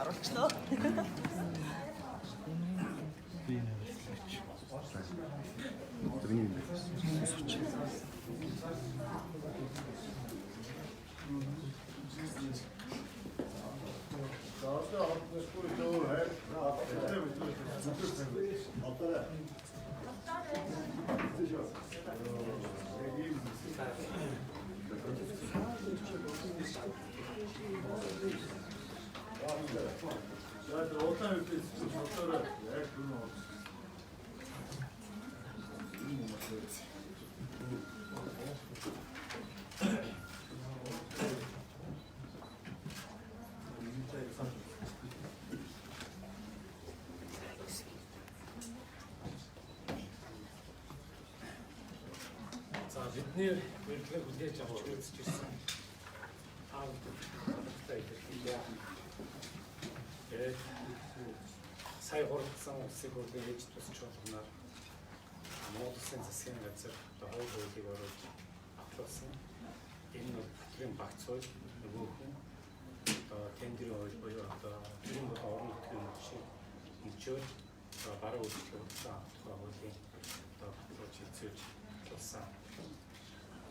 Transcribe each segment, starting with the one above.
Оруулчлаа. Би энэ хэвлэж. Тэрний юм байна. Сууч. За бидний урилгыг хүлээж авч хүрэлцэж ирсэн та бүхэнд илэрхийлье. Тэгээд сая хуралдсан улсын хурлын ээж тус чуулганаар Монгол Улсын засгийн газар одоо хууль хуулийг оруулж батлуулсан. Энэ нь бол татврын багц хууль, нөгөөх нь одоо тендерийн хууль буюу одоо төрийн болон орон нутгийн жишээ нэгжүүл одоо баруун үйлчлэг худалдан авах тухай хуулийн одоо батлуулж хилцүүлж батлуулсан.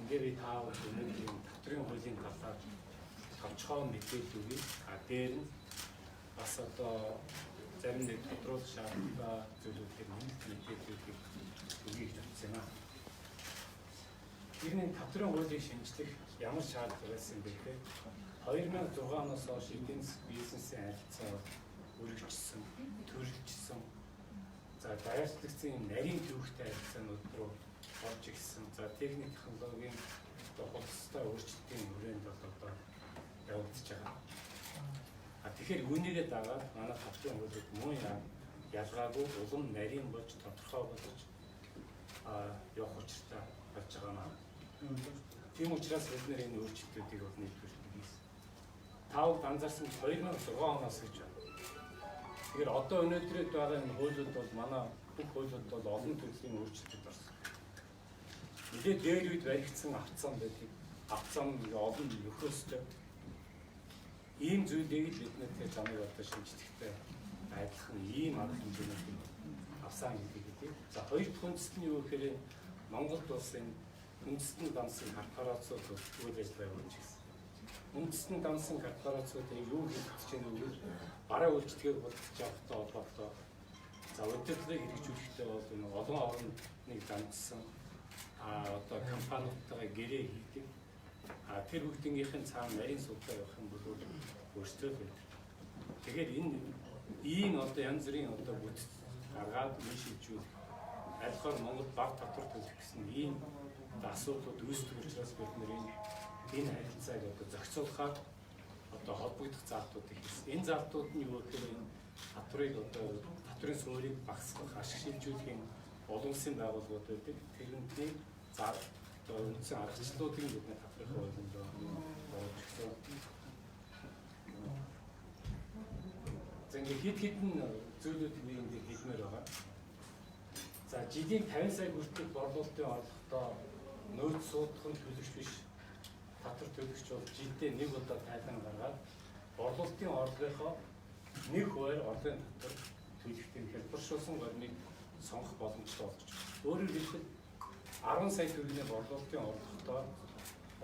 Ингээд би та өнөөдөр энэ татврын хуулийн талаар товчхон мэдээлэл өгье. А дээр нь бас одоо зарим нэг тодруулах шаардлагатай зүйлүүдийг нэмэлт мэдээллүүдийг өгье гэж бодсон юм аа. Тэр нэг татврын хуулийг шинжлэх ямар шаардлага байсан бэ гэхээр 2006 оноос хойш эдийн засаг бизнесийн харилцаа өргөжсөн, төрөлжсөн. За даяарчлагдсан юм нарийн төвхтэй харилцаанууд руу орж ирсэн. За техник технологийн одоо хулцтай өөрчлөлтийн хүрээнд бол одоо явагдаж байгаа. А тэгэхээр үүнийгээ дагаад манай татврын хуулиуд мөн ялгаагүй улам нарийн болж тодорхой болж явах учиртай болж байгаа маа. Тийм учраас бид нэр энэ өөрчлөлтүүдийг бол нэгдүгээр хийсэн. Таав анзаарсан 2006 оноос гэж байна. Тэгэхээр одоо өнөөдрөд байгаа энэ хуулиуд бол манай бүх хуулиуд бол олон төрлийн өөрчлөлтөд орсон. Нэлээд дээр үед баригдсан авцсан байдаг. Авцсан нэг олон нөхөөстэй. Ийм зүйлийг л бид нэр тэр замыг одоо шинжлэхтэй адилхан ийм арга хэмжээнүүдийг авсан гэдэг үү. За хоёр дахь үндэст нь юу гэхээр Монголд улсын үндэстэн дансын корпорациуд үйл ажиллагаа явуулж ирсэн. Үндэстэн дансын корпорациуд юу хийх гэж байна вэ гэвэл бараа үйлчлэгийг худалдаж авахтай холбоотой за удирдлагыг хэрэгжүүлэхтэй бол энэ олон орныг дамжсан одоо компаниудтайгаа гэрээ хийдэг. А тэр бүгднгийнхэн цаана нарийн судалгаа явах юм бол өөрсдөө л байдаг. Тэгэхээр энэ ийм одоо янз бүрийн одоо бүтэц гаргаад үн шилжүүлэх альхаар Монгол баг татвар төлөх гэсэн ийм одоо асуудлууд үүсдэг учраас бид нэр энэ харилцааг одоо зохицуулахаар одоо холбогдох заалтуудыг хийсэн. Энэ заалтууд нь юу гэхээр энэ татврыг одоо татврын суурийг багасгах, ашиг шилжүүлэхийн олон улсын байгууллагууд байдаг. Тэрнтэй зар одоо үндсэн аргачлалуудыг бид нэр татврын хуулинд оруулж өгсөн. За ингээд хэд хэдэн зүйлүүд би энэ дээр хэлмээр байгаа. За жилийн 50 сая хүртэлх борлуулалтын орлоготой нөөц суудах нь төлөгч биш. Татвар төлөгч бол жилдээ нэг удаа тайлан гаргаад борлуулалтын орлогынхоо 1%-аар орлогын татвар төлөх юм хялбаршуулсан горныг сонгох боломжтой болгож байна. Өөрөөр хэлбэл 10 сая төгрөгийн борлуулалтын орлоготой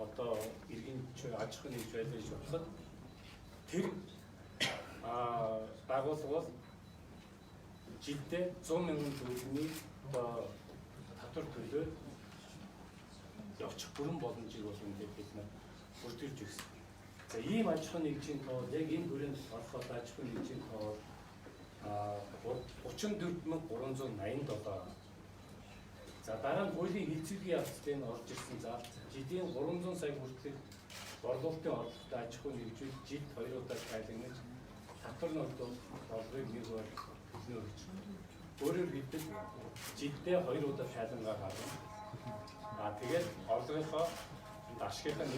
одоо иргэн аж ахуйн нэгж байлаа гэж бодоход тэр байгууллага бол жилдээ 100 мянган төгрөгийн одоо татвар төлөөд явчих бүрэн боломжийг бол ингээд бид нар бүрдүүлж өгсөн. За ийм аж ахуйн нэгжийн тоо яг энэ хүрээнд ороход аж ахуйн нэгжийн тоо 34,387. За дараа нь хуулийн хилцүүлгийн явцад орж ирсэн заалт жилийн 300 сая хүртэлх борлуулалтын орлоготой аж ахуйн нэгжүүд жилд 2 удаа тайлагнаж татвар нөлөө орлогыг 1% төлнө гэж. Өөрөөр хэлбэл жилдээ 2 удаа тайлангаа гаргана. А тэгээд орлогынхоо ашигынхаа 1%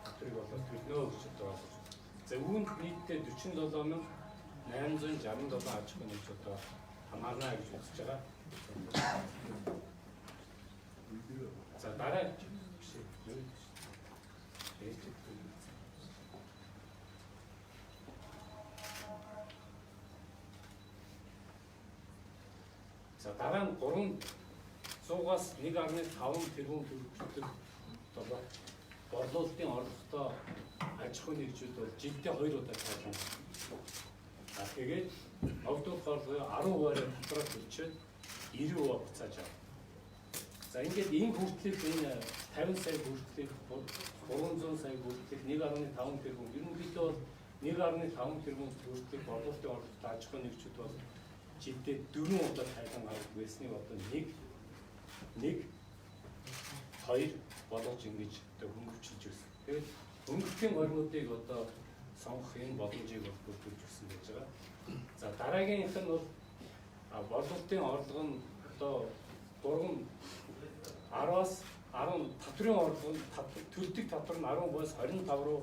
татварыг болоо төлнө гэж одоо ойлгож байна. За үүнд нийтдээ 47,867 аж ахуйн нэгж одоо хамаарна гэж үзэж байгаа. За дараа биш ээ. За дараа нь 300-аас 1.5 тэрбум төгрөг хүртэлх одоо борлуулалтын орлоготой аж ахуйн нэгжүүд бол жилдээ 2 удаа тайлан. За тэгээд ногдуулах орлогын 10%-аар татвараа төлчөөд 90% буцааж авна. За ингээд энэ хүртэлх энэ 50 сая хүртэлх 300 сая хүртэлх 1.5 тэрбум ерөнхийдөө бол 1.5 тэрбум хүртэлх борлуулалтын орлоготой аж ахуйн нэгжүүд бол жилдээ 4 удаа тайлан гаргадаг байсныг одоо 1 1 2 болгож ингэж одоо хөнгөвчилж өгсөн. Тэгээд хөнгөлтийн гормуудыг одоо сонгох энэ боломжийг бол бүрдүүлж өгсөн байж байгаа. За дараагийнх нь бол борлуулалтын орлого нь одоо 3 10-аас 10 татврын орлого нь төлдөг татвар нь 10-аас 25 руу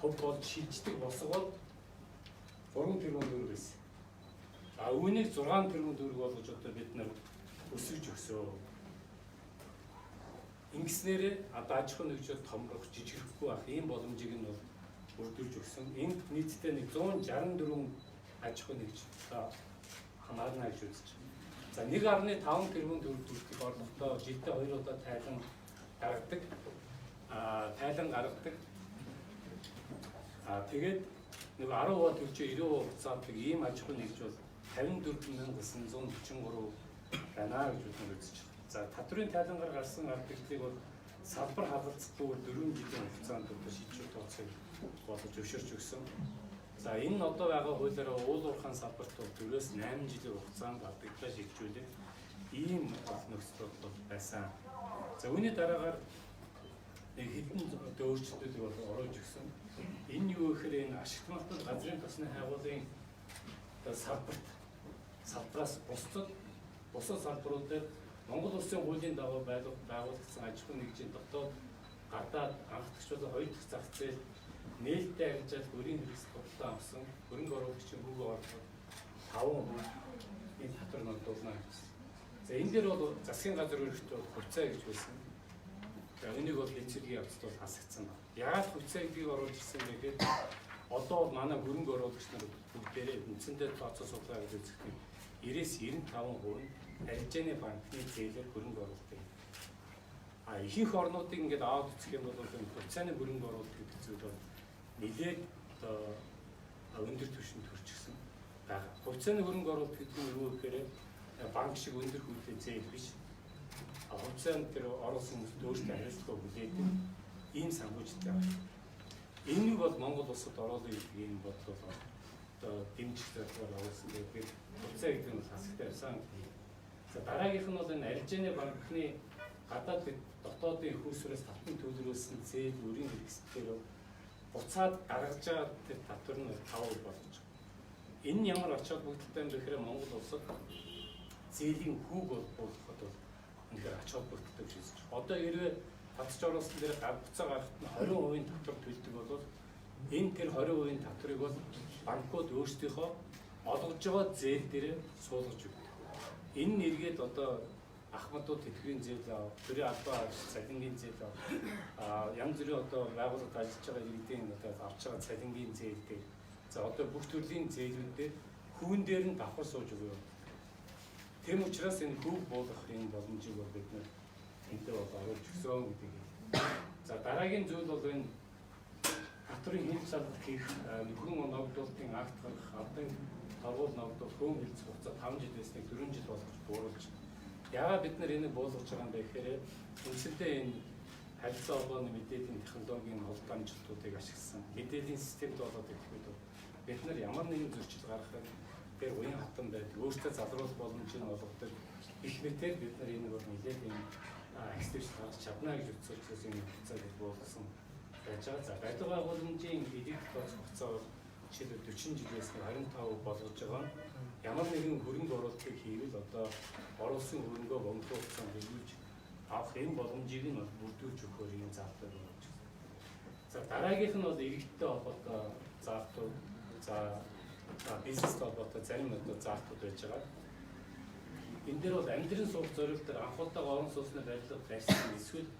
хувь болж шилждэг босгоод 3 тэрбум төгрөг байсан. А үүнийг 6 тэрбум төгрөг болгож одоо бид нар өсгөж өгсөө. Ингэснээрээ одоо аж ахуйн нэгжүүд томрох, жижигрэхгүй байх ийм боломжийг нь бол бүрдүүлж өгсөн. Энд нийтдээ нэг 164 аж ахуйн нэгж одоо хамаарна гэж үзэж байна. За 1.5 тэрбум төгрөг хүртэлх орлоготой жилдээ 2 удаа тайлан гаргадаг. Тайлан гаргадаг. Тэгээд нэг 10% төлжөө 90% буцаадаг ийм аж ахуйн нэгж бол 54,943 байна гэж бид нар үзэж байна. За татврын тайлангаар гарсан алдагдлыг бол салбар халалцахгүйгээр 4 жилийн хугацаанд одоо шийдвэр тооцоог болгож зөвшөөрч өгсөн. За энэ нь одоо байгаа хуулиараа уул уурхайн салбарт бол 4-8 жилийн хугацаанд алдагдлаа шийдвэрлэх ийм нөхцөл бол байсан. За үүний дараагаар нэг хэдэн одоо өөрчлөлтүүдийг бол оруулж өгсөн. Энэ юу гэхээр энэ ашигт малтад газрын тосны хайгуулын одоо салбараас бусад салбаруудаар Монгол Улсын хуулийн дагуу байгуулагдсан аж ахуйн нэгжийн дотоод гадаад анхдагч болон хоёр дахь зах зээл нээлттэй арилжаалт өрийн хэрэгсэл худалдан авсан хөрөнгө оруулагчийн хүүгээ орлогод 5% энэ татвар ногдуулна гэсэн. За энэ дээр бол засгийн газар өргөтөө бол хувьцаа гэж байсан. За энийг бол эцэргийн явцад бол хасагдсан байна. Яагаад хувьцаа гэдгийг оруулж ирсэн бэ гэхээр одоо бол манай хөрөнгө оруулагч нар бүгдээрээ үндсэндээ тооцоо судалгаа гэж үзэхдээ 90-95% нь арилжааны банкны зээлээр хөрөнгө оруулдаг. А ихэнх орнуудыг ингээд аваад үзэх юм бол энэ хувьцааны хөрөнгө оруулалт гэдэг зүйл бол нэлээд одоо өндөр түвшинд хүрчихсэн байгаа. Хувьцааны хөрөнгө оруулалт гэдэг нь юу гэхээр банк шиг өндөр хөлтэй зээл биш. А хувьцаанд тэр оруулсан хүмүүст өөрсдөө хариуцлага хүлээдэг ийм санхүүжилттэй байна. Энийг бол Монгол улсад оруулах гэдэг ийм бодол бол одоо дэмжих зорилгоор оруулсан байдаг. Хувьцаа гэдэг нь хасагтай байсан. За дараагийнх нь бол энэ арилжааны банкны гадаад дотоодын хүйсвэрээс татан төлрөөсөн зээл өрийн хэрэгсэлээр буцаад гаргаж байгаа тэр татвар нь 5% болгож байгаа. Энэ нь ямар ач холбогдолтой юм бэ гэхээр Монгол улсад зээлийн хүүг бол буулгахад бол үнэхээр ач холбогдолтой гэж үзэж байна. Одоо хэрвээ татж оруулсан дээр буцаа гаргахад нь 20% татвар төлдөг бол энэ тэр 20% татварыг бол банкуд өөрсдийнхөө олгож байгаа зээл дээр суулгаж өгдөг. Энэ нь эргээд одоо ахмадууд тэтгэврийн зээл ав, төрийн албан цалингийн зээл ав, янз бүрийн одоо байгууллагад ажиллаж байгаа иргэдийн одоо авч байгаа цалингийн зээл дээр, за одоо бүх төрлийн зээлүүд дээр хүүн дээр нь давхар сууж өгөө. Тэм учраас энэ хүүг буулгах энэ боломжийг бол бид нэр энтэй бол оруулж өгсөн гэдэг. За дараагийн зүйл бол энэ татврын хил шалгалт хийх, нөхрөн ногдуулалтын акт гаргах, албан торгуул ногдуулах, хөөн хилцэх хугацаа 5 жил байсныг 4 жил болгож бууруулж. Яагаад бид нар энийг буулгаж байгаа юм бэ гэхээр үндсэндээ энэ харилцаа холбооны мэдээллийн технологийн холбоо амжилтуудыг ашигласан мэдээллийн системд болоод ирэхэд бид нар ямар нэгэн зөрчил гаргахад тэр уян хатан байдаг, өөртөө залруулах боломжийг олгодог. Их мэтээр бид нар энийг бол нэлээд энэ экстэвч гаргаж чадна гэж үзсэн учраас энэ хугацааг буулгасан байж байгаа. За барилга байгууламжийн электр тооцох хугацаа бол жишээлбэл 40 жилээс 25 болгож байгаа нь ямар нэгэн хөрөнгө оруулалтыг хийвэл одоо оруулсан хөрөнгөө бомбын хугацаанд эргүүлж авах энэ боломжийг нь бол бүрдүүлж өгөхөөр ийм заалтыг оруулж байна. За дараагийнх нь бол иргэдтэй холбоотой заалтууд, за бизнестэй холбоотой зарим одоо заалтууд байж байгаа. Энэ дээр бол амьдрын суух зорилгоор анх удаага орон сууцны барилга барьсан эсвэл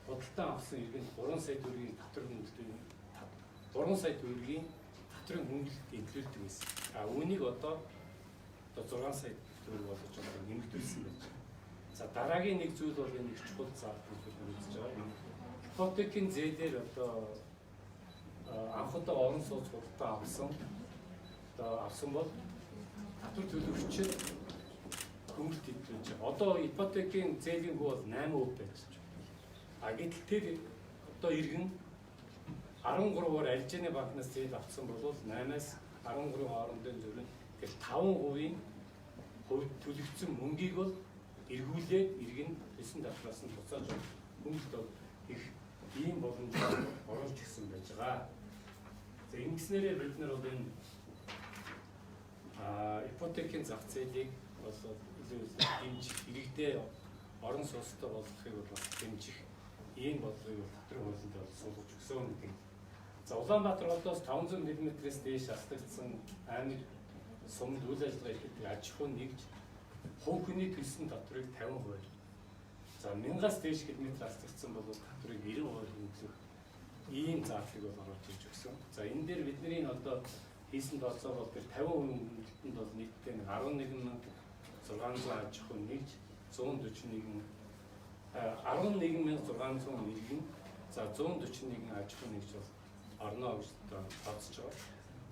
худалдан авсан иргэнд 3 сая төгрөгийн татвар хөнгөлтийн 3 сая төгрөгийн татврын хөнгөлөлт эдлүүлдэг байсан. А үүнийг одоо 6 сая төгрөг болгож одоо нэмэгдүүлсэн байж байна. За дараагийн нэг зүйл бол энэ их чухал зардал гэж бид үзэж байгаа. Ипотекийн зээлээр одоо анх удаа орон сууц худалдаа авсан одоо авсан бол татвар төлөгчид хөнгөлт хийж байгаа. Одоо ипотекийн зээлийн хүү бол 8% байж байна. А гэтэл тэр одоо иргэн 13-аар арилжааны банкнаас зээл авсан бол 8-аас 13 хоорондын зөвлөн тэгэл 5%-ийн хувь төлөгдсөн мөнгийг бол эргүүлээд иргэн төлсөн татвараас нь буцааж хөнгөлт бол их ийм боломжтой оруулж ирсэн байж байгаа. За ингэснээрээ бид нар бол энэ ипотекийн зах зээлийг бол илүү дэмжих, иргэдээ орон сууцтай болгохыг бол бас дэмжих ийм бодлогыг бол татварын хуулинд бол суулгаж өгсөн гэдэг. За Улаанбаатар хотоос 500 мм-ээс дээш астагдсан аймаг сумд үйл ажиллагаа эрхэлдэг аж ахуй нэгж хувь хүний төлсөн татварыг 50%. За 1000-аас дээш километр астагдсан бол татварыг 90% хөнгөлөх ийм зардлыг бол оруулж ирж өгсөн. За энэ дээр бидний одоо хийсэн тооцоо бол тэр 50% хөнгөлөлтөнд бол нийтдээ 11,600 аж ахуй нэгж 141 11,600 иргэн, за 141 аж ахуй нэгж бол орно гэж тооцож байгаа.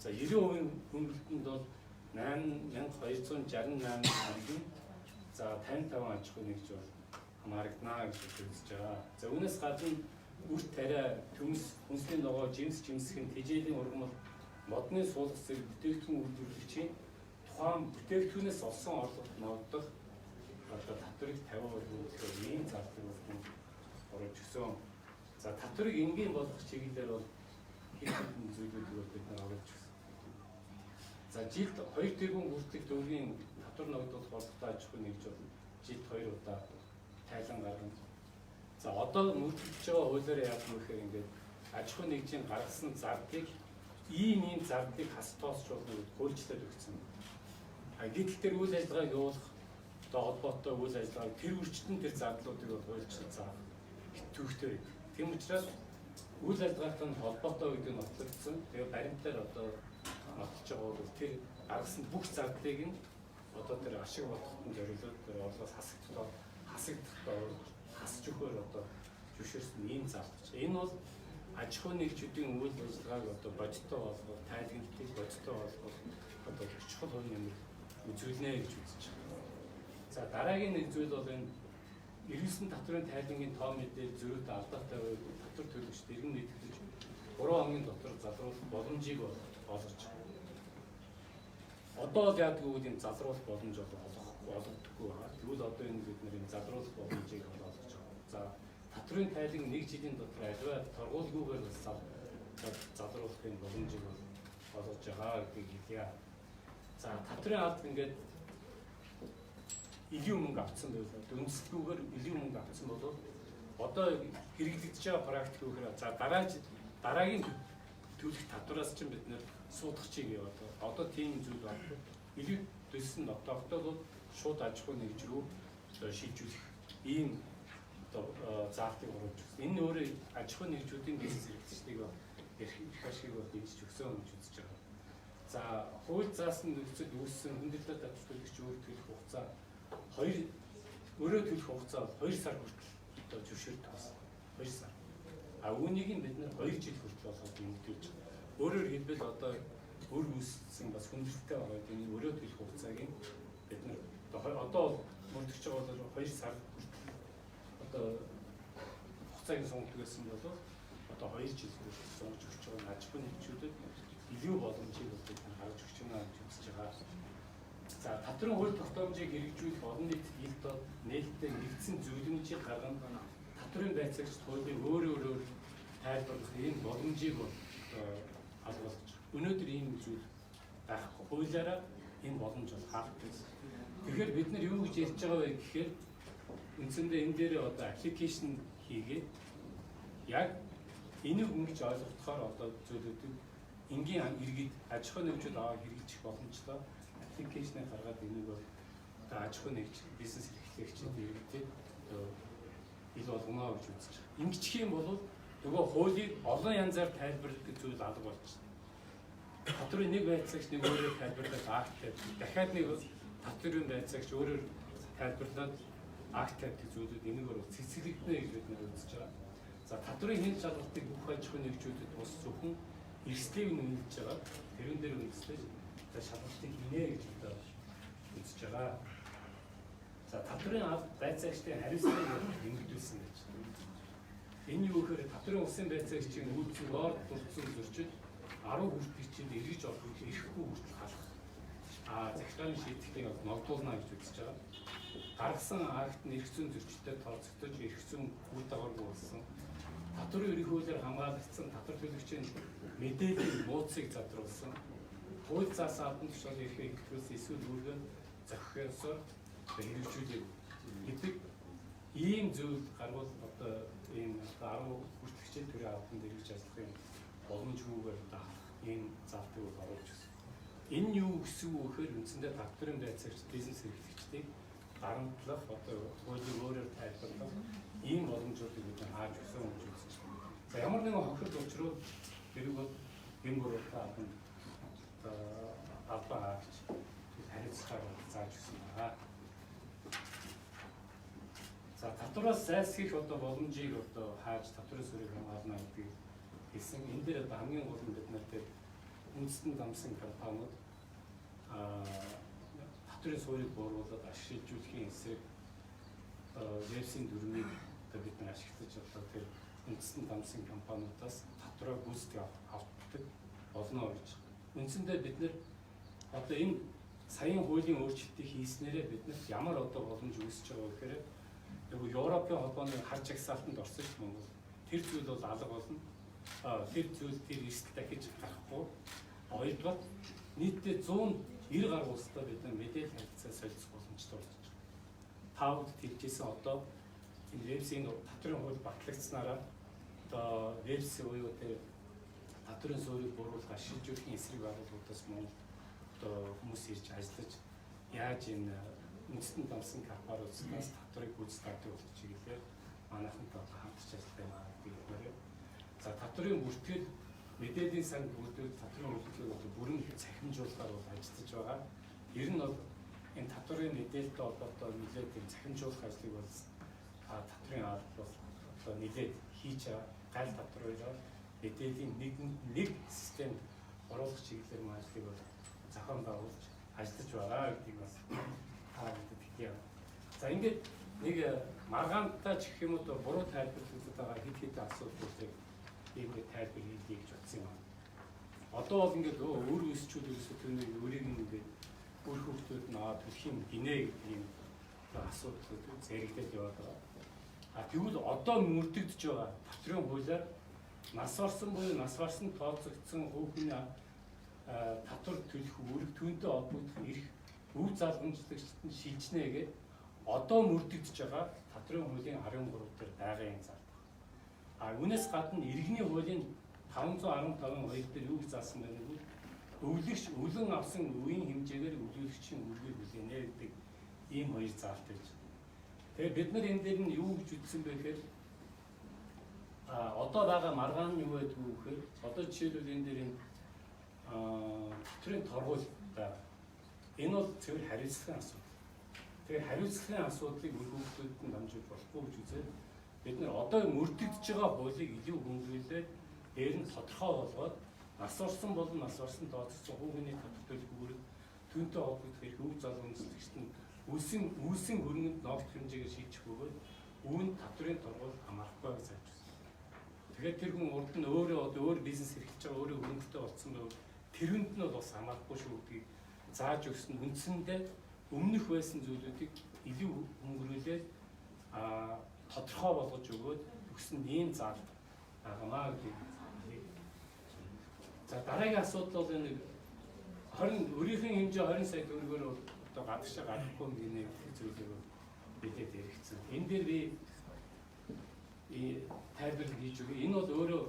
За 90% хөнгөлөлтөнд бол 8,268 иргэн, за 55 аж ахуй нэгж бол хамаарагдана гэж үзэж байгаа. За үүнээс гадна үр тариа, төмс, хүнсний ногоо, жимс, жимсхэн, тэжээлийн ургамал, модны суулгах зэрэг бүтээгдэхүүн үйлдвэрлэгчийн тухайн бүтээгдэхүүнээс олсон орлогод ногдох одоо татварыг 50% хөнгөлөхөөр ийм зардлыг бол оруулж өгсөн. За татварыг энгийн болгох чиглэлээр бол хэд хэдэн зүйлүүдийг бол бид нар оруулж өгсөн. За жилд 2 тэрбум хүртэлх төгрөгийн татвар ногдуулах борлоготой аж ахуй нэгж бол жилд 2 удаа тайлан гаргана. За одоо мөрдөгдөж байгаа хуулиар яах вэ гэхээр ингээд аж ахуй нэгжийн гаргасан зардлыг ийм зардлыг хас тооцож болно гэж хуульчлаад өгсөн. А гэтэл тэр үйл ажиллагааг явуулах одоо холбоотой үйл ажиллагааг тэр үрчтэн тэр зардлуудыг бол хуульчлал заах идэвхтэй. Тийм учраас үйл ажиллагаатай нь холбоотой гэдэг нь нотлогдсон. Тэгээ баримтаар одоо нотолж байгаа бол тэр гаргасан бүх зардлыг нь одоо тэр ашиг бодоход нь зориулаад тэр орлогоос хасагдах хасж өгөхөөр одоо зөвшөөрсөн ийм зардал. Энэ бол аж ахуй нэгжүүдийн үйл ажиллагааг одоо бодиттой болгох, тайлгналтыг бодиттой болгох одоо чухал хувь нэмэр үзүүлнэ гэж үзэж байгаа. За дараагийн нэг зүйл бол энэ эргэлсэн татварын тайлангийн тоо мэдээлэл зөрүүтэй алдаатай байвал татвар төлөгчд иргэн нийтгэж 3 хоногийн дотор залруулах боломжийг олгож байгаа. Одоо бол яадаг вэ гэдэг залруулах боломж бол олгодоггүй байгаа. Тэгвэл одоо энэ бид нар энэ залруулах боломжийг олгож байгаа. За татварын тайлан нэг жилийн дотор аливаа торгуулгүйгээр бас залруулахын боломжийг бол олгож байгаа гэдгийг хэлье. За татварын алба ингээд илүү мөнгө авцсан байвал үндэслэлгүйгээр илүү мөнгө авцсан бол одоо хэрэглэгдэж байгаа практик юу гэхээр за дараагийн төлөх татвараас чинь бид нэр суудах чиг яваад байгаа. Одоо тийм зүйл байхгүй. Илүү төлсөн тогтоогдол бол шууд аж ахуй нэгж рүү шилжүүлэх ийм одоо заалтыг оруулж өгсөн. Энэ өөрөө аж ахуй нэгжүүдийн бизнес эрхлэгчдийг эрх ашгийг бол дэмжиж өгсөн гэж үзэж байгаа. За хууль заасан нөхцөл үүссэн хүндрэлтэй татвар төлөгч өөр төлөх хугацаа өөрөө төлөх хугацаа бол 2 сар хүртэл одоо зөвшөөрдөг байсан. 2 сар. А үүнийг нь бид нэр 2 жил хүртэл болгоод нэмэгдүүлж байгаа. Өөрөөр хэлбэл одоо өр үүссэн бас хүндрэлтэй байгаа энэ өөрөө төлөх хугацааг нь бид нар одоо мөрдөгч байгаа бол 2 сар хүртэл одоо хугацааг нь сунгадаг байсан бол одоо 2 жил хүртэл сунгаж өгч байгаа аж ахуйн нэгжүүдэд илүү боломжийг бол бид нар гаргаж өгч байна гэж үзэж байгаа. За татварын хууль тогтоомжийг хэрэгжүүлэх олон нийтэд ил дод нээлттэй нэгдсэн зөвлөмжийг гаргана. Татварын байцаагч хуулийг өөрөөр тайлбарлах ийм боломжийг бол алгуулж. Өнөөдөр ийм зүйл байхгүй. Хуулиараа энэ боломж бол хаагдсан. Тэгэхээр бид нар юу гэж ярьж байгаа вэ гэхээр үндсэндээ энэ дээр одоо аппликейшн хийгээд яг энийг ингэж ойлгохоор одоо зүйлүүдийг энгийн иргэд аж ахуйн нэгжүүд аваад хэрэгжих боломжтой аппликейшнийг гаргаад энийг бол одоо аж ахуйн нэгж бизнес эрхлэгчид иргэдэд одоо ил болгоно гэж үзэж байгаа. Ингэчих юм бол нөгөө хуулийг олон янзаар тайлбарладаг зүйл алга болчихно. Татварын нэг байцаагч нэг өөрөөр тайлбарлаад акттай дахиад нэг Татварын байцаагч өөрөөр тайлбарлаад акт тавьдаг зүйлүүд энэгээр бол цэцэрлэгдэнэ гэж бид нэр үзэж байгаа. За татварын хяналт шалгалтыг бүх аж ахуйн нэгжүүдэд бус зөвхөн эрсдлийг нь үнэлж байгаа. Тэрэн дээр үндэслэж за шалгалтыг хийнэ гэж одоо үзэж байгаа. За татварын алба байцаагчдын хариуцлагыг нэмэгдүүлсэн гэж. Энэ юу гэхээр татварын улсын байцаагчийн үйлдэл доор дурдсан зөрчил 10 хүртэлх жил эргэж орох эрхгүй хүртэл халах. Захиргааны шийдэлтийг ногдуулна гэж үзэж байгаа. Гаргасан акт нь эрх зүйн зөрчилтэй тооцогдож эрх зүйн үр дагаваргүй болсон. Татварын ерөнхий хуулиар хамгаалагдсан татвар төлөгчийн мэдээллийн нууцыг задруулсан. Хууль заасан албан тушаалын эрхийг хэвлүүлсэн эсвэл үүргээ зохиосоор хэрэгжүүлэх гэдэг ийм зүйл гарвал одоо ийм 10 хүртэлх жил төрийн албанд эргэж ажиллах юм боломжгүйгээр одоо ийм залтыг бол оруулж өгсөн. Энэ нь юу гэсэн үг гэхээр үндсэндээ татварын байцаагч бизнес эрхлэгчдийг дарамтлах, одоо хуулийг өөрөөр тайлбарлах ийм боломжуудыг бид хааж өгсөн гэж үзэж байна. За ямар нэгэн хохирол учрууд тэрийг бол гэм буруутай албанд албан хаагч хариуцлагаар зааж өгсөн байна. За татвараас зайлсхийх одоо боломжийг одоо хааж татварын суурийг хамгаална гэдгийг хэлсэн. Энэ дээр одоо хамгийн гол нь бид нар тэр үндэстэн дамсан компаниуд татварын суурийг бууруулад ашиг шилжүүлэхийн эсрэг вебсийн дүрмийг одоо бид нар ашиглаж одоо тэр үндэстэн дамсан компаниудаас татвараа гүйцэтгэх авдаг болно гэж. Үндсэндээ бид нар одоо энэ саяын хуулийн өөрчлөлтийг хийснээрээ биднэрт ямар одоо боломж үүсэж байгаа гэхээр нөгөө Европын холбооны хар жагсаалтанд орсон шүү Монгол. Тэр зүйл бол алга болно. Тэр зүйл тэр эрсдэл дахиж гарахгүй. Хоёрдугаар нийтдээ 190 гаруй улстай бид нар мэдээлэл харилцаа солилцох боломжтой болж байна. Таавд хэлжсэн одоо энэ вебсийн татварын хууль батлагдсанараа одоо вебс буюу тэр татварын суурийг бууруулах ашиг шилжүүлэхийн эсрэг байгууллагуудаас Монгол одоо хүмүүс ирж ажиллаж яаж энэ үндэстэн дамсан корпорацаас татварыг гүйцэтгэх авдаг болох чиглэлээр манайхантай хамтарч ажиллах юм аа гэдэг. За татварын бүртгэл мэдээллийн санд бүрдүүл татварын бүртгэлийг одоо бүрэн цахимжуулахаар бол ажиллаж байгаа. Ер нь бол энэ татварын мэдээлэлтэй холбоотой нэлээд тийм цахимжуулах ажлыг бол татварын алба бол одоо нэлээд хийж байгаа. Гайл татвар хоёроо мэдээллийн нэг системд оруулах чиглэлээр мөн ажлыг бол зохион байгуулж ажиллаж байгаа гэдгийг бас та мэддэг. За ингээд нэг маргаантай ч гэх юм уу буруу тайлбарлагдаад байгаа хэд хэдэн асуудлуудыг ийм тайлбар хийлье гэж бодсон юм. Одоо бол ингээд өөр өсчүүд ерөөсөө түүнийг өөрийг нь ингээд үр хүүхдүүд нь төлөх юм гинэ гэдэг юм асуудлууд зэрэгдээд яваад байгаа. А тэгвэл одоо мөрдөгдөж байгаа татварын хуулиар нас барсан буюу нас барсан тооцогдсон хувь хүний татвар төлөх үүрэг түүнтэй холбогдох эрх өв залгамжлагчид нь шилжнэ гэдэг одоо мөрдөгдөж байгаа татварын хуулийн 13 дээр байгаа юм зал. А үүнээс гадна иргэний хуулийн 515-2 дээр юу гэж заасан бэ гэвэл өвлөгч өвлөн авсан үеийн хэмжээгээр өвлөгчийн үүргийг хүлээнэ гэдэг ийм хоёр заалт байж. Тэгэхээр бид нар энэ дээр нь юу гэж үзсэн бэ гэхээр одоо байгаа маргаан нь юу байдгүй гэхээр одоо жишээлбэл энэ дээр энэ татварын торгуул байгаа. Энэ бол цэвэр хариуцлагын асуудал. Тэгэхээр хариуцлагын асуудлыг үр хүүхдүүдэд нь дамжуулж болохгүй гэж үзээд бид нар одоо мөрдөгдөж байгаа хуулийг илүү хөнгөлөлээд дээр нь тодорхой болгоод нас орсон болон нас орсон тооцогдсон хүүхний татвар төлөх үүрэг түүнтэй холбогдох эрх өв залгамжлагчид нь үйлсийн хөрөнгөнд ноогдох хэмжээгээр шийдэх бөгөөд үүнд татварын торгуул хамаарахгүй гэж зааж байна. Тэгэхээр тэр хүн урд нь өөрөө одоо өөр бизнес эрхэлж байгаа өөрөө хөрөнгөтэй болсон байвал тэрүнд нь бол бас хамаарахгүй шүү гэдгийг зааж өгсөн. Үндсэндээ өмнөх байсан зүйлүүдийг илүү хөнгөрүүлээд тодорхой болгож өгөөд өгсөн ийм заалт байгаамаа гэдгийг. За дараагийн асуудал бол энэ 20 өөрийнх нь хэмжээ 20 сая төгрөгөөр одоо гадагшаа гарахгүй гинэ гэдэг зүйлийг бидэд яригдсан. Энэ дээр би тайлбар хийж өгье. Энэ бол өөрөө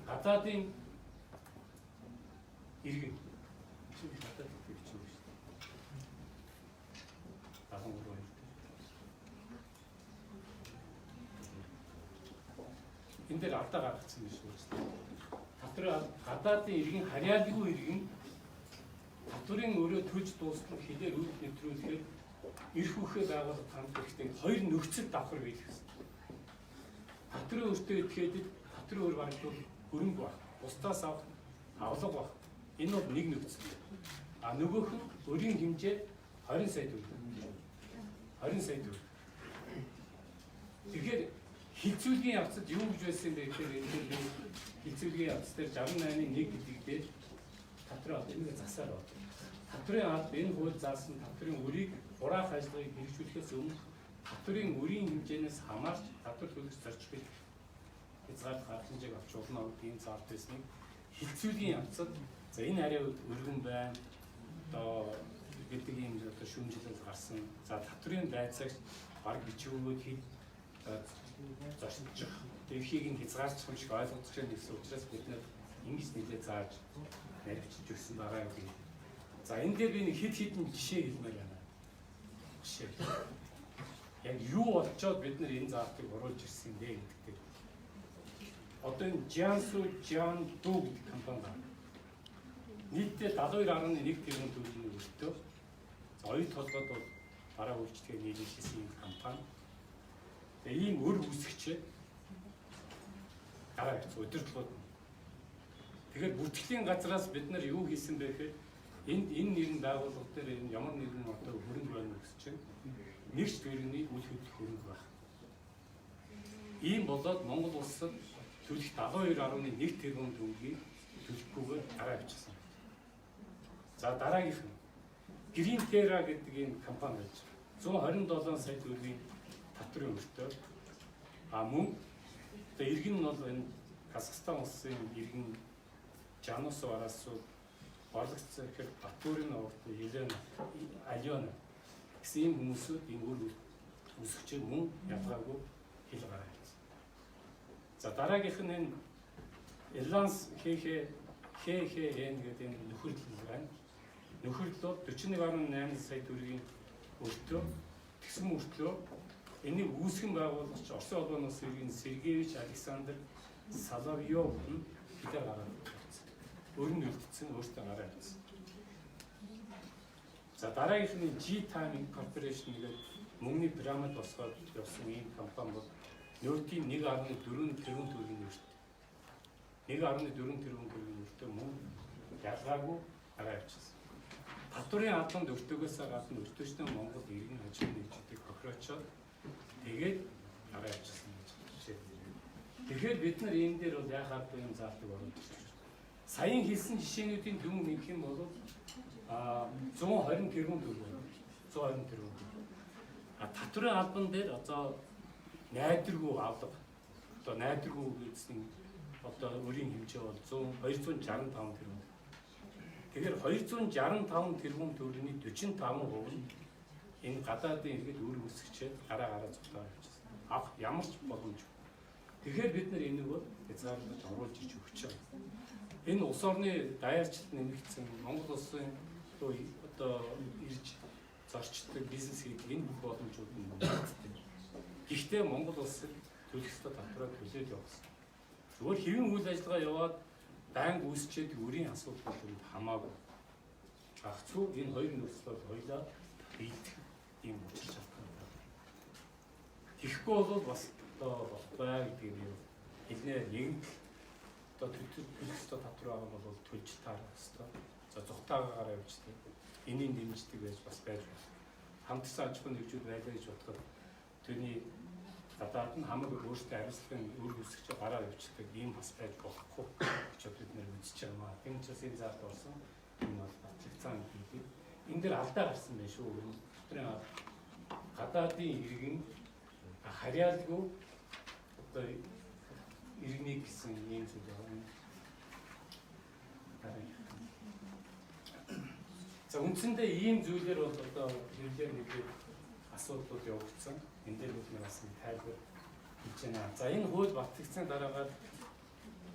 гадаадын иргэн. Чи гадаад гэж юм шүү дээ. 73 энэ дээр алдаа гаргацсан юм шүү дээ. Татвар гадаадын иргэн харьяалгүй иргэн Татврын өрөө төлж дуустал хилээр үйл нэвтрүүлэхээр эрх үхээ байгууллага хандах хэрэгтэй хоёр нөхцөл давхар биелэх хэрэгтэй. Татврын өртөө идэхэд татврын өр барагдвал хөрөнгө баг. Бусдаас авах авлага баг. Энэ бол нэг нөхцөл. А нөгөөх нь өрийн хэмжээ 20 сая төгрөг. 20 сая төгрөг. Тэгэхээр хилцүүлгийн явцад юу гэж байсан бэ гэхээр энэ дээр би хилцүүлгийн явц дээр 68-ын 1 гэдэг дээр татврын алба энийг засаар байна. Татврын алба энэ хууль заасан татврын өрийг хураах ажиллагааг хэрэгжүүлэхээс өмнө татврын өрийн хэмжээнээс хамаарч татвар төлөх зорчгийг хязгаарлах арга хэмжээг авч болно гэдэг ийм заалт байсныг хилцүүлгийн явцад за энэ арай өргөн байна одоо гэдэг ийм одоо шүүмжлэл гарсан. За татврын байцаагч баг бичвүүгээд хэд зорччих эрхийг нь хязгаарчих юм шиг ойлгогдож байна гэсэн учраас бид нэр ингэж нэлээ зааж наривчилж өгсөн байгаа юм би. За энэ дээр би нэг хэд хэдэн жишээ хэлмээр байна. Жишээ. Яг юу болчоод бид нар энэ заалтыг оруулж ирсэн бэ гэдэг дээр. Одоо энэ Jiangsu Jiangdu гэдэг компани байна. Нийтдээ 72.1 тэрбум төгрөгийн өртөө. За оюу толгойд бол бараа үйлчлэгээ нийлүүлсэн юм компани. Тэгээ ийм өр үүсгчээ дараа хэвч удирдлагууд. Тэгэхээр бүртгэлийн газраас бид нар юу хийсэн бэ гэхээр энд энэ нэрийн байгууллага дээр энэ ямар нэгэн одоо хөрөнгө байна гэсэн чинь нэг ч төгрөгийн үл хөдлөх хөрөнгө байх. Ийм болоод Монгол улсад төлөх 72.1 тэрбум төгрөгийг төлөхгүйгээр дараа авчихсан. За дараагийнх нь Green Terra гэдэг ийм компани байж 127 сая төгрөгийн татврын өртөө. А мөн одоо иргэн нь бол энэ Казахстан улсын иргэн Жанус Арасу орлогч захир Батүрийн овогт Елена Алиона гэсэн ийм хүмүүсүүд ийм үр үүсгчээр мөн ялгаагүй хил гараа хийсэн. За дараагийнх нь энэ Эланс ХХ ХХН гэдэг энэ нөхөрлөл байна. Нөхөрлөл бол 41.8 сая төгрөгийн өртөө тэгсэн мөртлөө энийг үүсгэн байгуулагч Оросын холбооны улсын иргэн Сергеевич Александр Соловьев нь хилээр гараад ирсэн. Өөр нь үлдсэн, өөртөө гараа ирсэн. За дараагийнх нь G-Time Incorporation гэдэг мөнгөний пирамид босгоод явсан ийм компани бол нөөтийн 1.4 тэрбум төгрөгийн өрт. 1.4 тэрбум төгрөгийн өртөө мөн ялгаагүй гараа явчихсан. Татврын албанд өртөөгөөс гадна өртөөчнөө Монгол иргэн аж ахуйн нэгжүүдийг хохироочоод тэгээд гараа явчихсан гэж жишээ. Тэгэхээр бид нар энэ дээр бол яхаад юм заалтыг оруулж ирж байна. Саяын хэлсэн жишээнүүдийн дүн нэмэх юм бол 120 тэрбум төгрөг. 120 тэрбум. А татврын албан дээр одоо найдваргүй авлага. Одоо найдваргүй гэсэн одоо өрийн хэмжээ бол 100 265 тэрбум. Тэгэхээр 265 тэрбум төгрөгийн 45% нь энэ гадаадын иргэд үр үүсгчээд гараа гараа зутаа явчихсан. Авах ямар ч боломжгүй. Тэгэхээр бид нар энийг бол хязгаарлаж оруулж иж өгч байгаа. Энэ улс орны даяарчлалт нэмэгдсэн Монгол улсын одоо ирж зорчдог бизнес хийдэг энэ бүх боломжууд нь нэмэгддэг. Гэхдээ Монгол улсад төлөх ёстой татвараа төлөөд явах ёстой. Зүгээр хэвийн үйл ажиллагаа яваад байнга үүсчээд өрийн асуудал бол хамаагүй. Гагцхүү энэ хоёр нөхцөл бол хоёлаа биелдэх ийм учир шалтгаантай. Тэгэхгүй бол бас одоо болохгүй гэдгийг би хэлнэ. Нэгэн л одоо төлөх ёстой татвар байгаа бол төлж таарах ёстой. За зүхтаагаараа явждаг. Энийг дэмждэг байж бас байж болно. Хамтсан аж ахуйн нэгжүүд байлаа гэж бодоход тэрний гадаад нь хамаг өөртөө хариуцлагын үр үүсгэж гараа явчихдаг ийм бас байж болохгүй гэж бид нэр үзэж байгаа маа. Тийм учраас энэ заалт орсон. Энэ бол батлагдсан гэдэг. Энэ дээр алдаа гарсан байх шүү. Энэ дотрын гадаадын иргэн харьяалгүй одоо иргэнийг гэсэн ийм зүйл байна. За үндсэндээ ийм зүйлэр бол одоо хэвлэлээр нэгээд асуудлууд явагдсан. Энэ дээр бид бас нэг тайлбар хийж байна. За энэ хууль батлагдсан дараагаар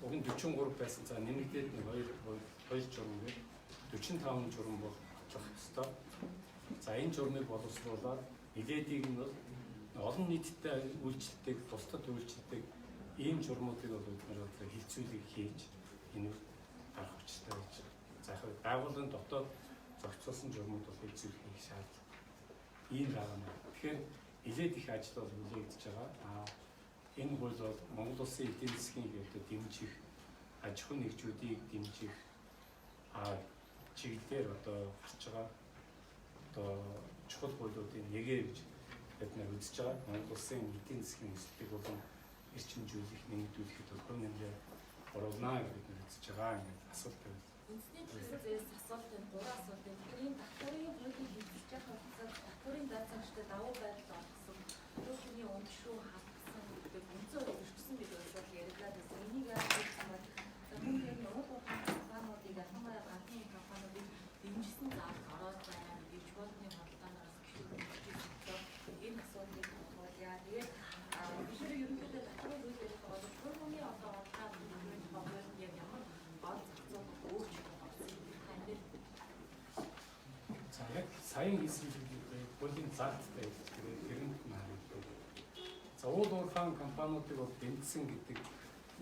уг нь 43 байсан. За нэмэгдээд нэг 2 журам гээд 45 журам бол батлах ёстой. За энэ журмыг боловсруулад нилээдийг нь бол олон нийттэй үйлчлдэг, бусдад үйлчлдэг ийм журмуудыг бол бид нар одоо хилцүүлэг хийж энэ дарах учиртай байж. За яг байгууллагын дотоод зохицуулсан журмууд бол хэвзүүлэх их шаардлага ийм байгаа юм. Тэгэхээр нэлээд их ажил бол хүлээгдэж байгаа. Энэ хууль бол Монгол улсын эдийн засгийн одоо дэмжих, аж ахуйн нэгжүүдийг дэмжих чиглэлээр одоо гарч байгаа одоо чухал хуулиудын нэгэ гэж бид нар үзэж байгаа. Монгол улсын эдийн засгийн өсөлтийг болон эрчимжүүлэх, нэмэгдүүлэхэд бол хувь нэмрээ оруулна гэж бид нар үзэж байгаа. Ингээд асуулт байвал. Үндэсний төлсөн зээс асуулт байна. 3 асуулт байна. Тэгэхээр энэ татварын хуулийг хэвлэж явах хугацаанд татварын байцаагчтай давуу байдал олгосон, түүхний үндэшүү хатгсан гэдэг үндсэн хууль зөрчсөн гэдэг асуудал яригдаад байсан. Энийг яаж хэлсэн бэ? За мөн тэр нь уул уурхайн компаниудыг, ялангуяа гадны компаниудыг дэмжсэн заалт ороод байна гэдэг чуулганы худалдаанаас гишүүд нэгжсэн. Энэ асуудлыг тодорхойлъя. Тэгээд бид нар ерөнхийдөө татварын хууль ярих бол хүний одоо орлогоо төлөвлөмж хуулинд яг ямар гол зохицуулалт өөрчлөлт орсон юм тань дээр. За яг саяын хийсэн зүйлийг хуулийн заалттай хэлж тэрэнд нь харагдав. За уул уурхайн компаниудыг бол дэмжсэн гэдэг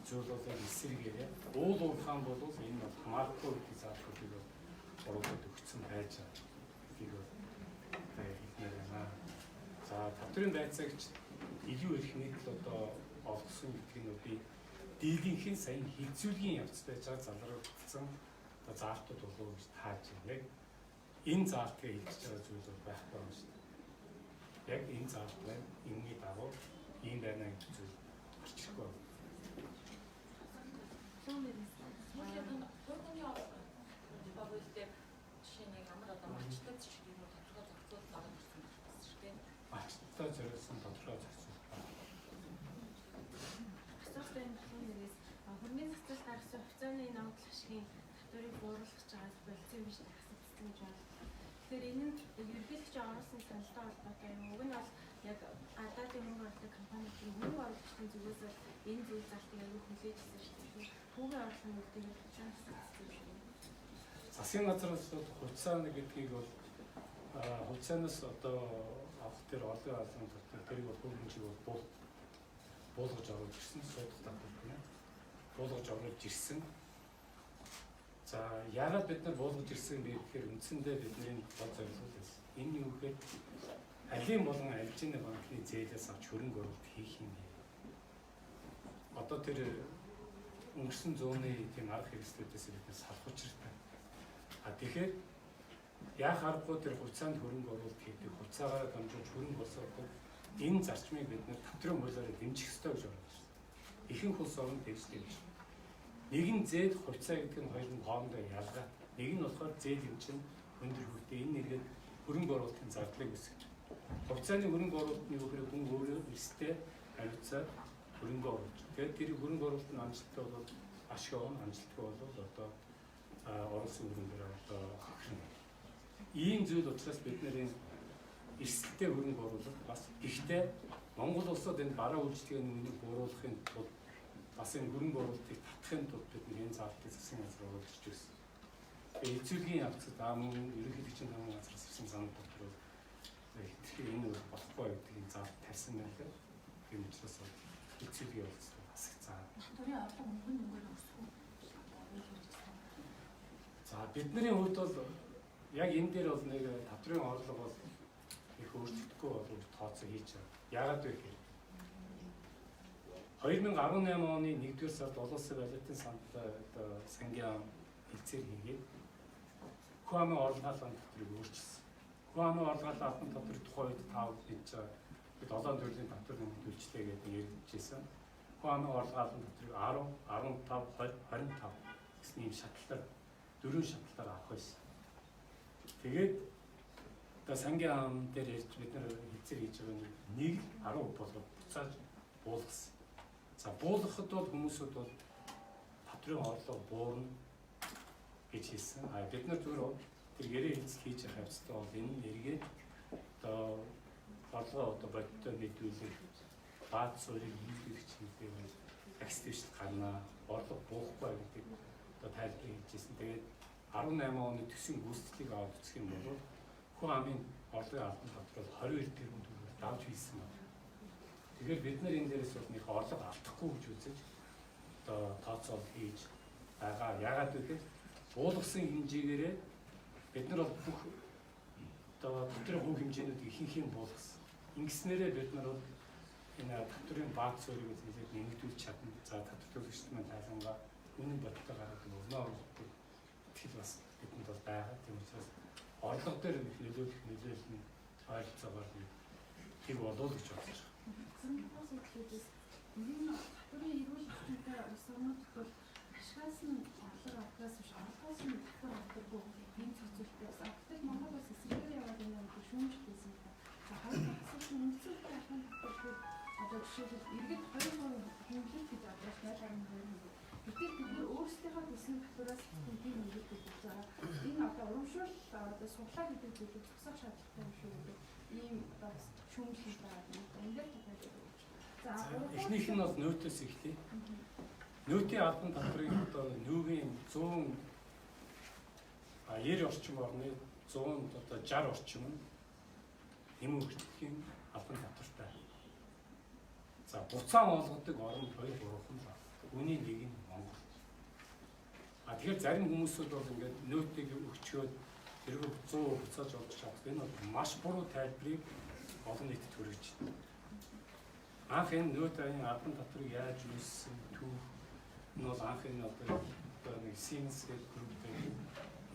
зүйл бол яг эсрэгээрээ уул уурхайн бол энэ бол хамаарахгүй гэдэг заалтуудыг бол оруулаад өгсөн байж байгаа гэдгийг бол хэлмээр байна. За татварын байцаагч илүү эрх мэдэл одоо олгосон гэдгийг нь би дийлэнхийн саяын хилцүүлгийн явцтай байж байгаа залруулсан одоо заалтууд болов гэж тааж байна. Яг энэ заалтыг хэлж байгаа зүйл бол байхгүй юм шүү дээ. Яг энэ заалт байна. Энэний дагуу ийм байна гэдэг зүйл гарч ирэхгүй байна. Сүүлийн хуулийн хууль дээр жишээ нь ямар одоо малчтай шиг юм уу тодорхой зохицуулалт ороод ирсэн байх шүү дээ. Малчтай зориулсан тодорхой зохицуулалт байна. Асуулт байна нэрээс хөрмийн зах зээл гаргасан хувьцааны ногдол ашигын татварыг бууруулах гэж байгаа болцсон юм биш асуусан гэж байна. Тэгэхээр энэ нь ерөнхийлөгчийн оруулсан саналтай холбоотой юм. Уг нь бол яг гадаадын хөрөнгө оруулалтын компаниудын хөрөнгө оруулагчдын зүгээс бол энэ зүйл залтыг аягүй хүлээж ирсэн шүү дээ. Хүүгийн орлогын үлдээг хувьцаанаас асуусан юм шиг. Засгийн газраас бол хувьцааны гэдгийг бол хувьцаанаас одоо авах тэр орлогын албан татвар тэрийг бол хөрөнгө хэмжээг бол буулгаж оруулж ирсэн, суудах татвар гэнэ. Буулгаж оруулж ирсэн. За яагаад бид нар буулгаж ирсэн бэ гэхээр үндсэндээ бидний гол зорилго байсан. Энэ юу гэхээр алийн болон альжины банкны зээлээс авч хөрөнгө оруулалт хийх юм бэ. Одоо тэр өнгөрсөн зууны тийм арга хэрэгслүүдээс бид нар салах учиртай. А тэгэхээр яах аргагүй тэр хувьцаанд хөрөнгө оруулалт хийдэг, хувьцаагаараа дамжуулж хөрөнгө боловсруулдаг энэ зарчмыг бид нар татварын хуулиараа дэмжих ёстой гэж оруулж ирсэн. Ихэнх улс орнд дэмждэг гэж. Нэг нь зээл хувьцаа гэдэг нь хоёр нь хоорондоо ялгаа. Нэг нь болохоор зээл юм чинь өндөр хөвтэй энэ нэргээд хөрөнгө оруулалтын зардлыг үүсгэж. Хувьцааны хөрөнгө оруулалт нь юу гэхээр хүн өөрөө эрсдээ хариуцаад хөрөнгө оруулж. Тэгээд тэр хөрөнгө оруулалт нь амжилттай бол ашиг авна, амжилтгүй бол одоо оруулсан хөрөнгөөр одоо хохирно. Ийм зүйл учраас бид нэр энэ эрсдэлтэй хөрөнгө оруулалт бас гэхдээ Монгол улсад энэ бараа үйлчилгээний үнэнийг бууруулахын тулд бас энэ хөрөнгө оруулалтыг татахын тулд бид нэг энэ заалтыг засгийн газар оруулж ирсэн. Тэгээд хэвзүүлгийн явцад мөн ерөнхийлөгчийн намын газраас ирсэн санал дотор бол хэтэрхий энэ бол болохгүй гэдэг энэ заалт тавьсан байлаа. Тийм учраас хэвзүүлгийн явцад хасагцаа. Татварын орлого мөнгөн мөнгөөр өсөх үү? За бидний хувьд бол яг энэ дээр бол нэг татварын орлого бол их өөрчлөгдөхгүй болов тооцоо хийж байгаа. Яагаад вэ гэхээр 2018 оны 1-р сард олон улсын валютын санд одоо сангийн хэлцээр хийгээд хүн амын орлогын албан татварыг өөрчилсөн. Хүн амын орлогын албан татвар тухайн үед та мэдж байгаа. Бид 7 төрлийн татвар нэмэлт үйлчлээ гэдэг ярьжсэн. Хүн амын орлогын албан татварыг 10, 15, 20, 25 гэсэн ийм шатлалаар дөрвөн шатлалаар авах байсан. Тэгээд одоо сангийн ам дээр ярьж бид нар хэлцээр хийж байгаа нэг 10 болоод буцааж буулгасан. За буулгахад бол хүмүүсүүд бол татварын орлого буурна гэж хэлсэн. А бид нар зүгээр тэр гэрээ хэлцэл хийж явах явцдаа бол энэ эргээд одоо орлогоо одоо бодиттой мэдүүлэх бааз суурийг хийх чиглэлээр агс дэвшил гарна. Орлого буухгүй гэдэг одоо тайлбарыг хэлжсэн. Тэгээд 18 оны төсвийн гүйцэтгэлийг аваад үзэх юм бол хүн амын орлогын албан татвар бол 22 тэрбум төгрөгөөр давж хийсэн байна. Тэгэхээр бид нар энэ дээрээс бол нэг орлого алдахгүй гэж үзэж одоо тооцоол хийж байгаа. Яагаад гэвэл буулгасан хэмжээгээрээ бид нар бол бүх Одоо татврын хувь хэмжээнүүд ихэнх юм буулгасан. Ингэснээрээ бид нар бол энэ татврын бааз суурийг нэлээд нэмэгдүүлж чадна. За татвар төлөгчд маань тайлангаа үнэн бодтой гаргадаг өгнө гэдэг итгэл бас бидэнд бол байгаа. Тийм учраас орлого дээр их нөлөөлөх нөлөөлөл нь ойролцоогоор нэг болов гэж бодож байгаа. Асуудлуудаас энэ татврын эрүүл хүчтэй улс орнууд бол ашигаас нь орлого авдагаас биш орлогоос нь татвар авдаггүй ийм зохицуулттай байсан. Гэтэл Монгол улс эсрэгээр яваад байна гэдэг шүүмжлэсэн юм. За хоёр дахь асуулт нь үндсэн албан татвар гэхээр одоо жишээлбэл иргэд 2% хөнгөлөлт гэж авдаг 0.2%. Гэтэл бид нэр өөрсдийнхөө төлсөн татвараас тийм хөнгөлөлт гэж байгаа. Энэ одоо урамшуул одоо суглаа гэдэг зүйлийг зогсоох шаардлагатай юм шүү гэдэг ийм одоо бас шүүмжлэл байгаа юм. Энэ дээр та тайлбарлаж. За эхнийх нь бол нөөтөөс эхлэе. Нөөтийн албан татврыг одоо нүүгийн 190 орчим орны 100 одоо 60 орчим нь нэмэн өгчлийн албан татвартай. За буцаан олгодог орн 2 3 л байна. Үүний нэг нь Монгол. А тэгэхээр зарим хүмүүсүүд бол ингээд нөөтийг өгчөөд тэрийг 100% буцааж олж чадах. Энэ бол маш буруу тайлбарыг олон нийтэд хүргэж байна. Анх энэ нөөт аян албан татварыг яаж үүссэн түүх нь бол анх энэ одоо нэг Siemens гэдэг групп байдаг.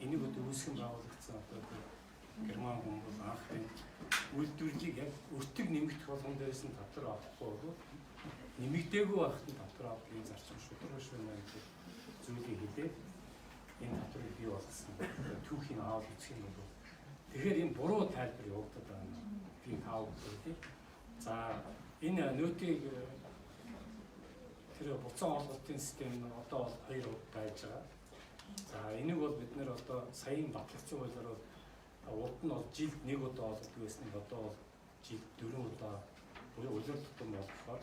Энийг одоо үүсгэн байгуулагдсан одоо герман хүн бол анх энэ үйлдвэрлэлийг яг өртөг нэмэгдэх болгон дээрээс нь татвар авахгүй бол нэмэгдээгүй байхад нь татвар авах ийм зарчим шударга биш байна гэдэг зүйлийг хэлээд энэ татварыг бий болгосон. Түүхийн аав үзэх юм бол тэгэхээр энэ буруу тайлбар явагдаад байгаа юм. Би таавгүй. За энэ нөөтийг тэр буцаан олголтын систем нь одоо бол 2 байж байгаа. За энийг бол бид нэр одоо саяын батлагдсан хуулиар бол урд нь бол жилд нэг удаа олгодог байсныг одоо бол жилд 4 удаа буюу улирал тутам болгохоор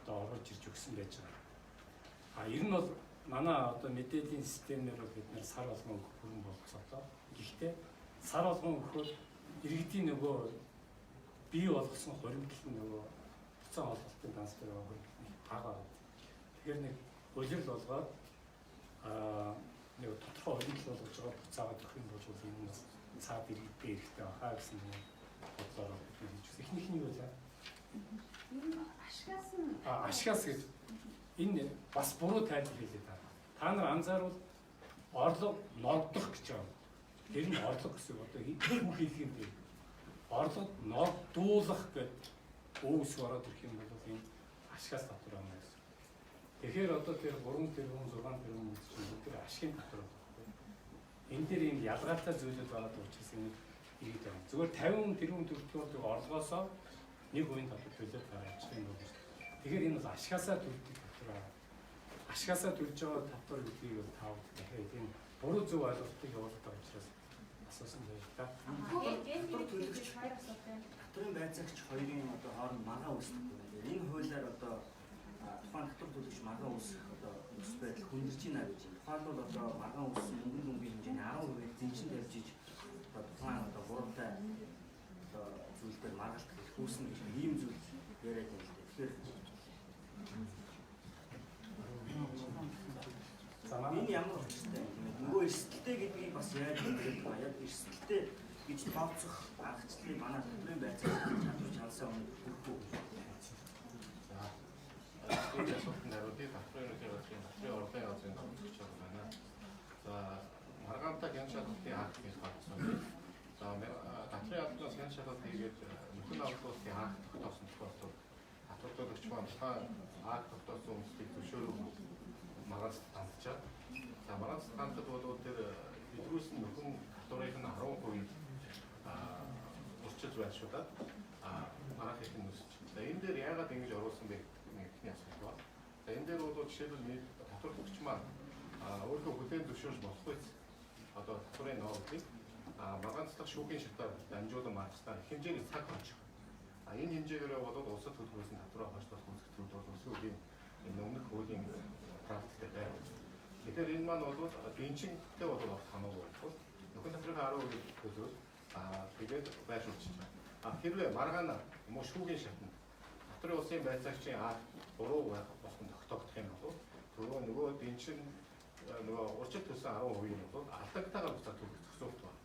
одоо оруулж ирж өгсөн байж байгаа. А ер нь бол манай одоо мэдээллийн системээр бол бид нэр сар болгон өгөх бүрэн болцоотой. Гэхдээ сар болгон өгөхөөр иргэдийн нөгөө бий болгосон хуримтлал нь нөгөө буцаан олголтын данс дээр байгаа хуримтлал нь бага байна. Тэгэхээр нэг улирал болгоод нэг тодорхой хуримтлал болгож байгаа буцаагаад өгөх юм бол энэ бас цаад иргэдтэй эрэхтэй байхаа гэсэн бодлоор бид хийж байна. Эхнийх нь юу вэ? Ер нь ашигаас нь ашигаас гэж энэ бас буруу тайлбар хэлээд байна. Та нар анзаарвал орлого ногдох гэж байна. Тэр нь орлого гэсэн одоо юу хэлэх юм бэ? Орлого ногдуулах гэдэг өөс ороод ирэх юм бол энэ ашигаас татвар байна гэсэн. Тэгэхээр одоо тэр 3 тэрбум 6 тэрбум чинь бүгд ашигын татвар байна. Энэ дээр ийм ялгаатай зүйлүүд байгаа учраас энэ иргэд байна. Зүгээр 50 тэрбум төгрөг орлогоосоо 1% татвар төлөөд гаргаж юм байна. Тэгэхээр энэ бол ашигасаа төлдөг татвар. Ашигасаа төлж байгаа татвар гэдгийг бол тав дахиад энэ буруу зөв ойлголтыг явуулдаг байгаа учраас асуусан байж та. Татвар төлөгч хоёр асуулт байна. Татварын байцаагч хоёрын одоо хооронд маргаан үүсдэг байна. Энэ хуулиар одоо тухайн татвар төлөгч маргаан үүсэх одоо нөхцөл байдал хүндэрч байна гэж. Тухайлбал одоо маргаан үүссэн мөнгөн дүнгийн хэмжээний 10%-ийг зэнчин тавьж иж одоо тухайн одоо буруутай одоо зүйл дээр маргалдах эрх үүснэ гэж ийм зүйл яриад байна л дээ. Тэгэхээр за энэ ямар учиртай юм бэ? Нөгөө эрсдэлтэй гэдгийг бас яаж мэдэх вэ? Яг эрсдэлтэй гэж тооцох аргачлалыг манай татварын байцаагч чадвар чансаа өндөр хүрэх үү? За. Энэ асуултанд хариулъя. Татварын ерөнхий газрын татварын орлогын газрын томцогч байна. За, маргаантай хян шалгалтын акт гэж гаргасан. За, татварын албанаас хян шалгалт хийгээд нөхөн авалтын акт тогтоосон тохиолдолд татвар төлөгч маань тухайн акт тогтоосон хүмүүсийг зөвшөөрөх маргаанцад хандчаад. За, маргаанцад хандхад бол тэр илрүүлсэн нөхөн татварын нь 10% урчилж байршуулад маргаахыг нь өсөж. За, энэ дээр яагаад ингэж оруулсан бэ гэдэг нэг ихний асуулт байна. За, энэ дээр бол жишээлбэл татвар төлөгч маань өөрийнхөө хүлээн зөвшөөрч болохгүй одоо татварын нормыг маргаанцлах шүүхийн шатаар дамжуулан маргаснаар их хэмжээний цаг хожих. Энэ хэмжээгээрээ бол улсад төлбөрөөс нь татвараа хожлох үзэгдлүүд бол улсын хөлийн энэ өмнөх хуулийн практиктэй байна. Тэгэхээр энэ маань бол дэнчинтэй бол огт хамаагүй бол нөхөн татварын 10% төлөөл тэгээд байршуулчих байна. Хэрвээ маргаана юм уу шүүхийн шатанд татварын улсын байцаагчийн акт буруу байх болгон тогтоогдох юм бол түрүү нөгөө дэнчин нөгөө урчил төлсөн 10% нь бол алдагтайгаар буцаад төлөх зохицуулт байна.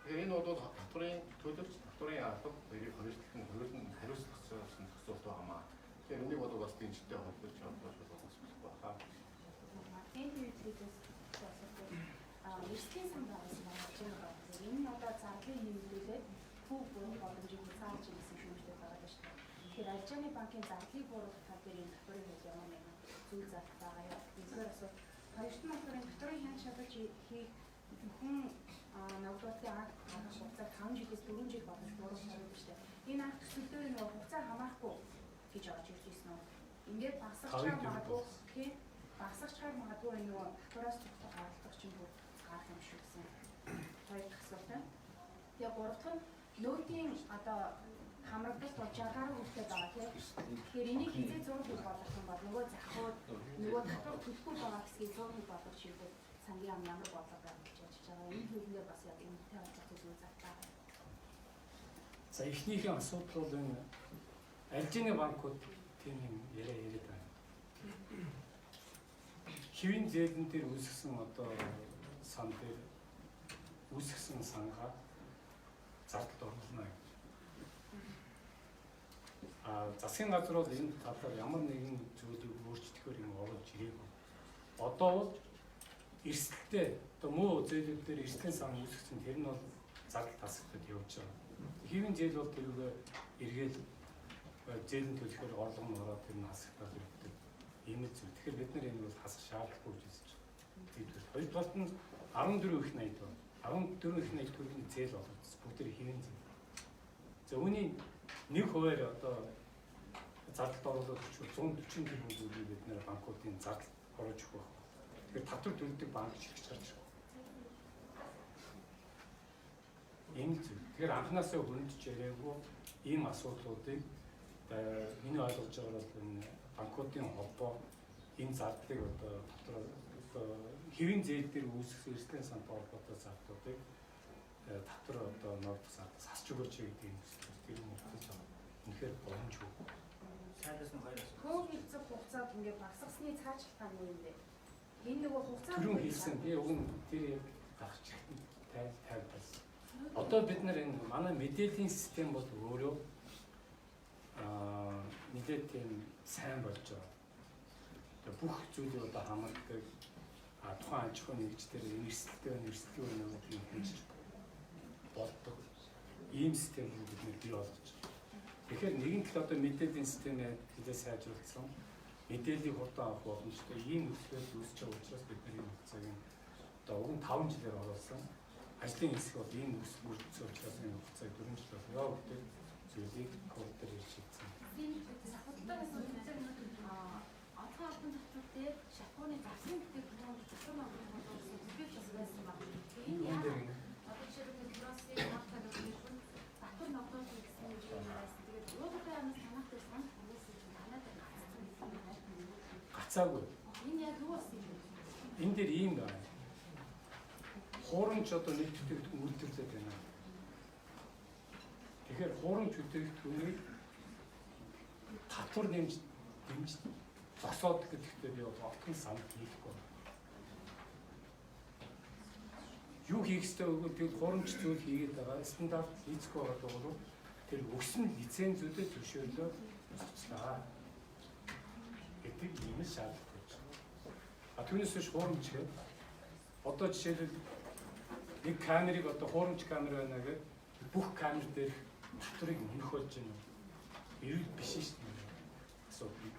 Тэгэхээр энэ бол татварын төлөгч, татварын алба хоёрыг хоёр талд нь хоёр нь хариуцлах зохицуулт байгаамаа. Тэгэхээр энийг бол бас дэмжлэгтэй холбож явуулж бас болохгүй хаа. Энэ зүйлээс асуулт эрсдлийн сан байгуулсан байгаа. Энэ нь одоо зарлыг нэмэгдүүлээд төв буурах боломжийг хязгаарлаж ирсэн шүүмжлэл байгаа шүү дээ. Тэгэхээр арилжааны банкын зардлыг бууруулах тал дээр энэ татварын хууль ямар нэгэн зүйл заах байгаа юу? Нэгдүгээр асуулт. Хоёрт нь болохоор энэ татварын хяналт шалгаж хийх зөвхөн ногдуултын акт гаргах хугацааг 5 жилээс 4 жил болгож бууруулах хэрэгтэй шүү дээ. Энэ акт төсөл дээр нөгөө хугацаа хамаарахгүй гэж орж ирж ирсэн үү? Ингээд багасгах магадгүй тийм багасгахаар магадгүй энэ нөгөө татвараас тогтох гаргалдах чинь бүр гарах юм шиг гэсэн. Хоёр дахь асуулт байна. Тэгээ гурав дахь нь нөөдийн одоо хамрагдалт бол 60 гаруй хүртэл байгаа тийм. Тэгэхээр энийг хизээ 100% болгох юм бол нөгөө захиуд нөгөө татвар төлөхгүй байгаа хэсгийг 100% болгох чиглэл сангийн ам ямар бодлого байх гэж ажиллаж байгаа. Энэ хөлнөөр бас яг энэтэй холбоотой зүйл задлаа. За эхнийхээ асуудал бол энэ арилжааны банкуд тийм юм яриа яриад байна. Хэвийн зээлэн дээр үүсгэсэн одоо сан дээр үүсгэсэн сангаа зардалд оруулна гэж. Засгийн газар бол энэ талаар ямар нэгэн зүйлийг өөрчлөхөөр юм оруулж ирээгүй. Одоо бол эрсдэлтэй одоо муу зээлүүд дээр эрсдлийн сан үүсгэсэн тэр нь бол зардал тасагдаад явж байгаа. Хэвийн зээл бол тэрүүгээ эргээл зээлэн төлөхөөр орлого нь ороод тэр нь хасагдаад ирдэг. Ийм л зүйл. Тэгэхээр бид нар энэ бол хасах шаардлагагүй гэж үзэж байгаа. Нэгдүгээр. Хоёрдугаарт нь 14 их 80 байна. 14 их 80 төгрөгийн зээл олгогдсон. Бүгд тэр хэвийн зээл. За үүний 1% одоо зардалд оруулаад өчвөр 140 тэрбум төгрөгийг бид нэр банкуудын зардал оруулж өгөх байх. Тэгэхээр татвар төлдөг банк хэрэгч гарч ирэх. Ийм л зүйл. Тэгэхээр анханасаа хөндөж яриаггүй ийм асуудлуудыг миний ойлгож байгаагаар бол энэ банкуудын холбоо энэ зардлыг одоо татвар одоо хэвийн зээл дээр үүсгэсэн эрсдлийн сантай холбоотой зардлуудыг татвар одоо ногдох зардал сасч өгөөч гэдэг юм зүйл. Тэр юм өгч байгаа. Үнэхээр боломжгүй. Сайдаас нь хоёр асуулт. Хөв хэлцэх хугацааг ингээд багасгасны цаашлах нь юу юм бэ? Энэ нөгөө хугацаа түрүүн хэлсэн. Би уг нь тэр яг гарч тайлбарласан. Одоо бид нар энэ манай мэдээллийн систем бол өөрөө нэлээд тийм сайн болж байгаа. Тэгээ бүх зүйлийг одоо хамаардаг. Тухайн аж ахуйн нэгж дээр эрсдэлтэй байна, эрсдэлгүй байна гэдгийг хэмжиж болдог. Ийм системийг бид нэр бий болгож байгаа. Тэгэхээр нэгэн тал одоо мэдээллийн системээ нэлээд сайжруулсан. Мэдээллийг хурдан авах боломжтой ийм нөхцөл үүсэж байгаа учраас бид нар энэ хугацааг одоо уг нь 5 жилээр оруулсан. Ажлын хэсэг бол ийм бүрдсэн учраас энэ хугацааг 4 жил болгоё гэдэг зүйлийг хурд дээр ирж шийдсэн. Худалдааны асуудал олонхын албан татвар дээр шатхууны зарсан гэдэг хүмүүс татвар ногдох боловсон зөвхөн бас байсан баг. Энэ яагаад одоо жишээлбэл Францын Мартаг гэдэг татвар ногдох гэсэн юм байсан. Тэгээд уулын амаас танах дээр санал нэгсэн чинь танаад гацсан гэсэн юм байна. Гацаагүй. Энэ яг юу болсон юм бэ? Энэ дээр ийм байна. Хуурамч одоо нэг бүтээгдэхүүн үйлдвэрлээд байна. Тэгэхээр хуурамч бүтээгдэхүүнийг татвар нэмж зогсоод гэдэгтээ би бол огтхон санал нийлэхгүй. Юу хийх ёстой вэ гэвэл хуурамч зүйл хийгээд байгаа стандарт хийцгүй байгаа бол тэр өгсөн лицензүүдэд зөвшөөрлөө зогслоо гэдэг ийм л шаардлага байж байгаа. Түүнээс биш хуурамч гэдэг одоо жишээлбэл нэг камерыг одоо хуурамч камер байна гэдэг бүх камер дээр татварыг нэмэх болж байна. Эрүүл биш шүү дээ. Асуудал.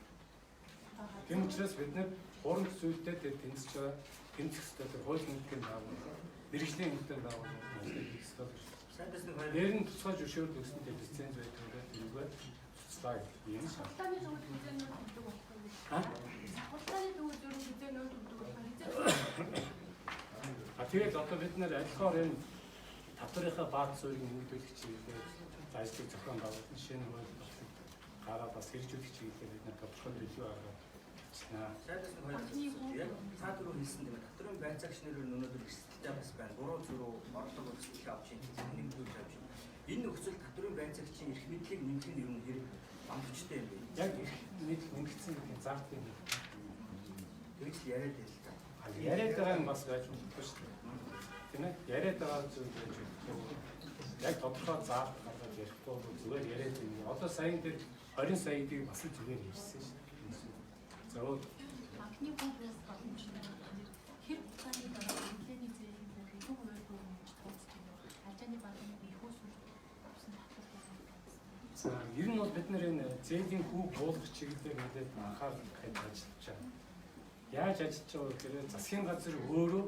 Тийм учраас бид нэр хуурамч зүйлтэй тэр тэмцэж байгаа, тэмцэх ёстой тэр хууль нэмтгийн дагуу, мэргэжлийн нэмтгийн дагуу ажлыг хийх ёстой гэж. Сайдаас нэг хоёр. Нэр нь тусгай зөвшөөрөл өгсөн тэр лиценз байдаг тэрүүгээ цуцлаа гэдэг юм шаа. Худалдааны төвд хизээ нөр өгдөг болох юм. Худалдааны төвд ер нь хизээ нөр өгдөг болох хизээ. Тэгээд одоо бид нэр адилхаар энэ татварынхаа бааз суурийг нэмэгдүүлэх чиглэлээр ажлыг зохион байгуулсан шинэ хууль гараад бас хэрэгжүүлэх чиглэлээр бид нэр тодорхой төлөв гаргаад ажиллана. Сайдаас нэг хоёр асуулт. Яг та түрүү хэлсэн тийм ээ. Татварын байцаагч нэр өнөөдөр эрсдэлтэй бас байна. Буруу зүрүү орлого их авч ийн нэмэгдүүлж авч байна. Энэ нөхцөл татварын байцаагчийн эрх мэдлийг нэмэх нь ер нь хэрэг оновчтой юм бэ? Яг эрх мэдэл нэмэгдсэн гэдэг зард юм. Тэгж л яриад байл та. Яриад байгаа юм бас байж болохгүй шүү дээ. Тийм ээ? Яриад байгаа зүйл байж болохгүй. Яг тодорхой заалт гаргаж ярихгүй бол зүгээр яриад юм. Одоо саяын дээр 20 сая-ыг бас л зүгээр ярьсан шүү дээ. За банкны бүх боломжтой хэр хугацааны дараа эмнэлгийн зээлийн бүх их хуваар хөрөнгөж тооцож байна. Арилжааны банкны их усүр авсан татвар болсон. За ер нь бол бид нэр энэ зээлийн хүү буулгах чиглэлээр нэлээд анхаарал тавьж ажиллаж байгаа. Яаж ажиллаж байгаа вэ гэхээр засгийн газар өөрөө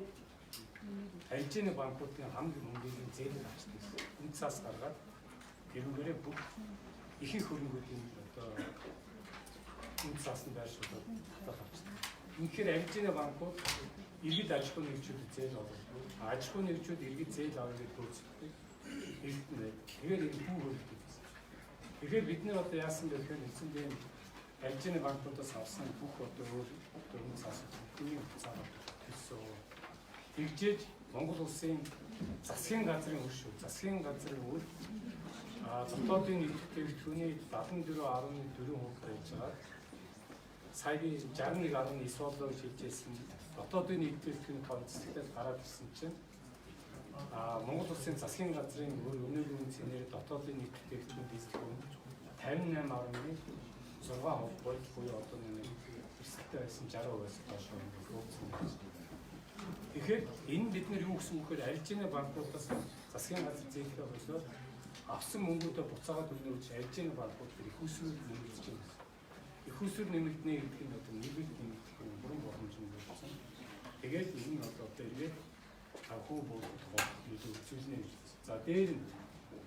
арилжааны банкуудын хамгийн мөнгийг зээлээр авчдаг. Үнд цаас гаргаад тэрүүгээрээ бүх ихэнх хөрөнгүүдийн одоо үнд цаас нь байршуулаад татвар авчдаг. Үнэхээр арилжааны банкуд иргэд аж ахуйн нэгжүүдэд зээл олгодог. Аж ахуйн нэгжүүд иргэд зээл авъя гэж гүйцэтгэдэг. Иргэд нь байдаг. Тэгэхээр энэ хүү хөрөлдөг гэсэн. Тэгэхээр бид нар одоо яасан бэ гэхээр эцэндээ арилжааны банкудаас авсан бүх одоо өөр үнд цаас бидний хугацаагаар төлсөө. Тэгжээж Монгол улсын засгийн газрын үр шүү. Засгийн газрын үр дотоодын нийт бүтээгдэхүүний 74.4% байж байгаа. Саягийн 61.9 болоо гэж хэлжсэн дотоодын нийт бүтээгдэхүүний тоо эцэслэлээр гараад ирсэн чинь Монгол улсын засгийн газрын үр өнөөгийн үнцээр дотоодын нийт бүтээгдэхүүн эзлэх үн 58.6% буюу одоо нэг эрсдэлтэй байсан 60%-аас доош ингээд хөөцсөн байна. Тэгэхээр энэ бид нар юу гэсэн үг гэхээр арилжааны банкудаас засгийн газар зээлээ хосоод авсан мөнгүүдээ буцаагаад өгнө гэж арилжааны банкуд их усүр нэмэгдэж байна. Их усүр нэмэгдэнэ гэдэг нь одоо нэгэл нэмэгдэх юм бүрэн боломж нь болсон. Тэгээд энэ нь одоо эргээд хүү буулгах нөлөө үзүүлнэ гэж. За дээр нь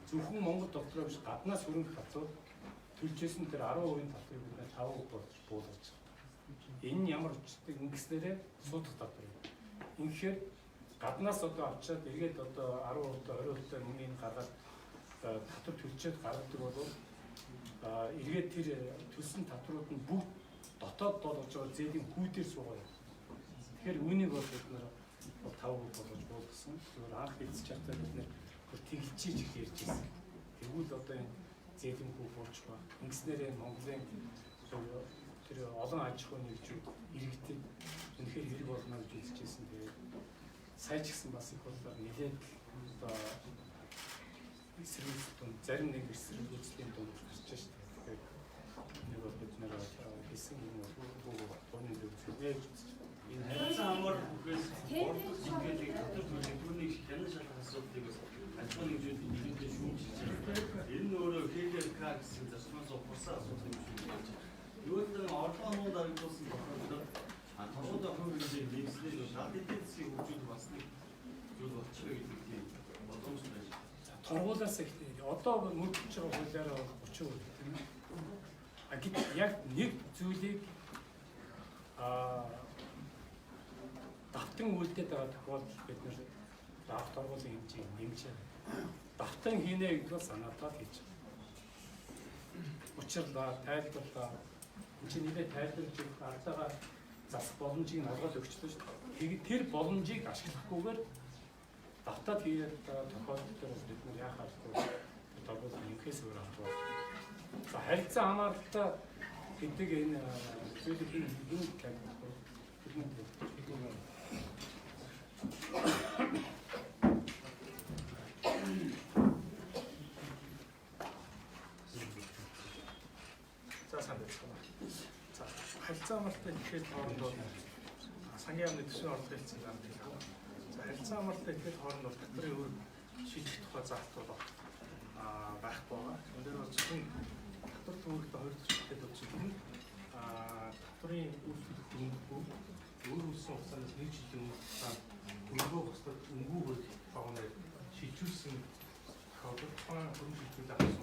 зөвхөн Монгол дотроо биш гаднаас хөрөнгө татвар төлжсэн тэр 10% татварыг бид 5% болж буулгаж байгаа. Энэ нь ямар учиртай ингэснээрээ суудах татвар юм. Үнэхээр гаднаас одоо авчиад эргээд одоо 10% 20% мөнгийг гаргаад татвар төлчөөд гаргадаг бол эргээд тэр төлсөн татварууд нь бүгд дотоод болгож байгаа зээлийн хүүдээр суугаа. Тэгэхээр үүнийг бол бид нар 5% болгож буулгасан. Зүгээр анх эзэж чадсан бид нар тэгэлчиж их ярьж байсан. Тэгвэл одоо энэ зээлийн хүү буурч ба. Ингэснээрээ Монголын тэр олон аж ахуйн нэгжүүд иргэдэд үнэхээр хэрэг болно гэж үзэж байсан. Тэгээд сая ч гэсэн бас их бодлоор нэлээд одоо эсэргүүцэл дунд зарим нэг эсэргүүцлийн дунд гарч шээ. Тэгэхээр нэг бол бид нэр хийсэн юм бол бууны үзүүлнэ гэж үзэж байна. Энэ харилцан амар бүхээс борлуулалт чиглэлийг татвар төлөх түүнийг хянан шалгах асуудлыг бас аж ахуйн нэгжүүдийн нийгэмдээ шүүмжилж байна. Энэ нь өөрөө ХГК гэсэн зарчмаас ухарсан асуудал юм шиг байна. Юудан орлогын нуу дарагдуулсан тохиолдолд торгуулийн хувь хэмжээг нэмснээр над эдийн засгийг хөгжүүлэх бас нэг зүйл болчихё гэдэг тийм боломж байж байна. Торгуулиас ихтэй. Одоо мөрдөж байгаа хуулиараа бол 30% тийм ээ. А гэтэл яг нэг зүйлийг давтан үйлдээд байгаа тохиолдолд бид нэр давх торгуулийн хэмжээг нэмж байгаа. Давтан хийнэ гэдэг бол санаатаа л хийж байгаа. Учирлаа, тайлбарлаа. Энд чинь нэлээд тайлбарлаж өгөх ардагаа засах боломжийг нь олгоод өгчлөө шүү дээ. Тэгээд тэр боломжийг ашиглахгүйгээр давтаад хийгээд байгаа тохиолдол дээр бид нар яах аргагүй торгуул нэмэхээс өөр аргагүй. За харилцан хамааралтай гэдэг энэ зүйлийг хэн тайлбарлах вэ? Бидний За сайн байцгаана. За харилцан хамааралтай ихэхэд хооронд бол сангийн яамны төсвийн орлогын хэлтсийн дарга хэлдэг. За харилцан хамааралтай ихэхэд хооронд бол татварын өр шийдэх тухай заалт бол байхгүй байгаа. Энэ дээр бол зөвхөн татвар төвөгтэй хоёр төсөлтэй төвчөлт нь татварын үр төлөх хөрөнгөгүй өөр үлсэн хугацаанаас нэг жилийн өмнө хугацаанд хөрөнгөө бусдад өнгөө багнаар шилжүүлсэн тохиолдолд тухайн хөрөнгө шилжүүлэх авсан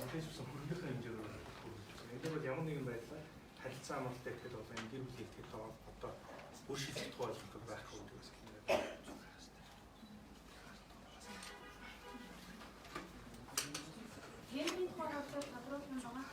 мэдээж болсон хөрөнгийнхээ хэмжээгээр хөрөнгө. Энэ дээр бол ямар нэгэн байдлаар харилцан хамааралтай ихэд бол энэ гэр бүлийн ихэд одоо үр шилжих тухай ойлголт байхгүй гэдэг бас хэлнэ. Тендерийн тухай бодлого тодруулсан байгаа.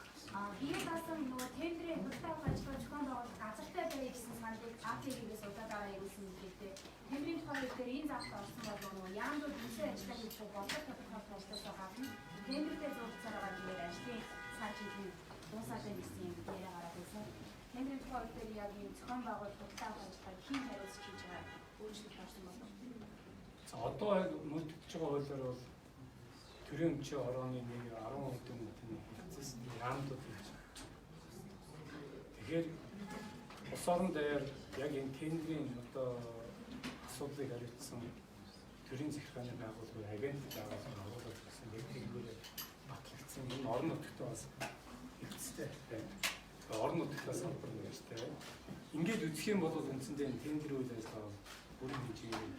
Бие даасан нөгөө тендерийн худалдаа авах ажиллагаа зохион байгуулах газартай бай гэсэн саналыг АТГ-гээс удаа дараа ирүүлсэн мэт. Тендерийн тухай хууль дээр энэ заалт орсон бол нөгөө яамдууд үндсэн ажиллаа хийх бодлого тодорхойлох ажлаасаа гадна тендертэй зурцаар байгаа гэхээр ажлын цаг жилийн дуусаад байна гэсэн юм яриа гараад байсан. Тендерийн тухай хууль дээр яг ийм зохион байгуулалт худалдаа авах ажиллагааг хэн хариуцж хийж байгаа өөрчлөлт орсон болов. За одоо яг мөрдөгдөж байгаа хуулиар бол төрийн өмчийн хорооны нэг 10 хэдэн үдний хэлцээс яамдууд хийж байгаа. Тэгэхээр улс орон дээр яг энэ тендрийн одоо асуудлыг хариуцсан төрийн захиргааны байгууллага агентлаг байгууллага оруулаад ирсэн яг тэргээр батлагдсан энэ орон нутагт бас хэлцтэй байна. Орон нутгаас салбар нэртэй байна. Ингээд үзэх юм бол үндсэндээ энэ тендер үйл ажиллагаа бүрэн хэмжээний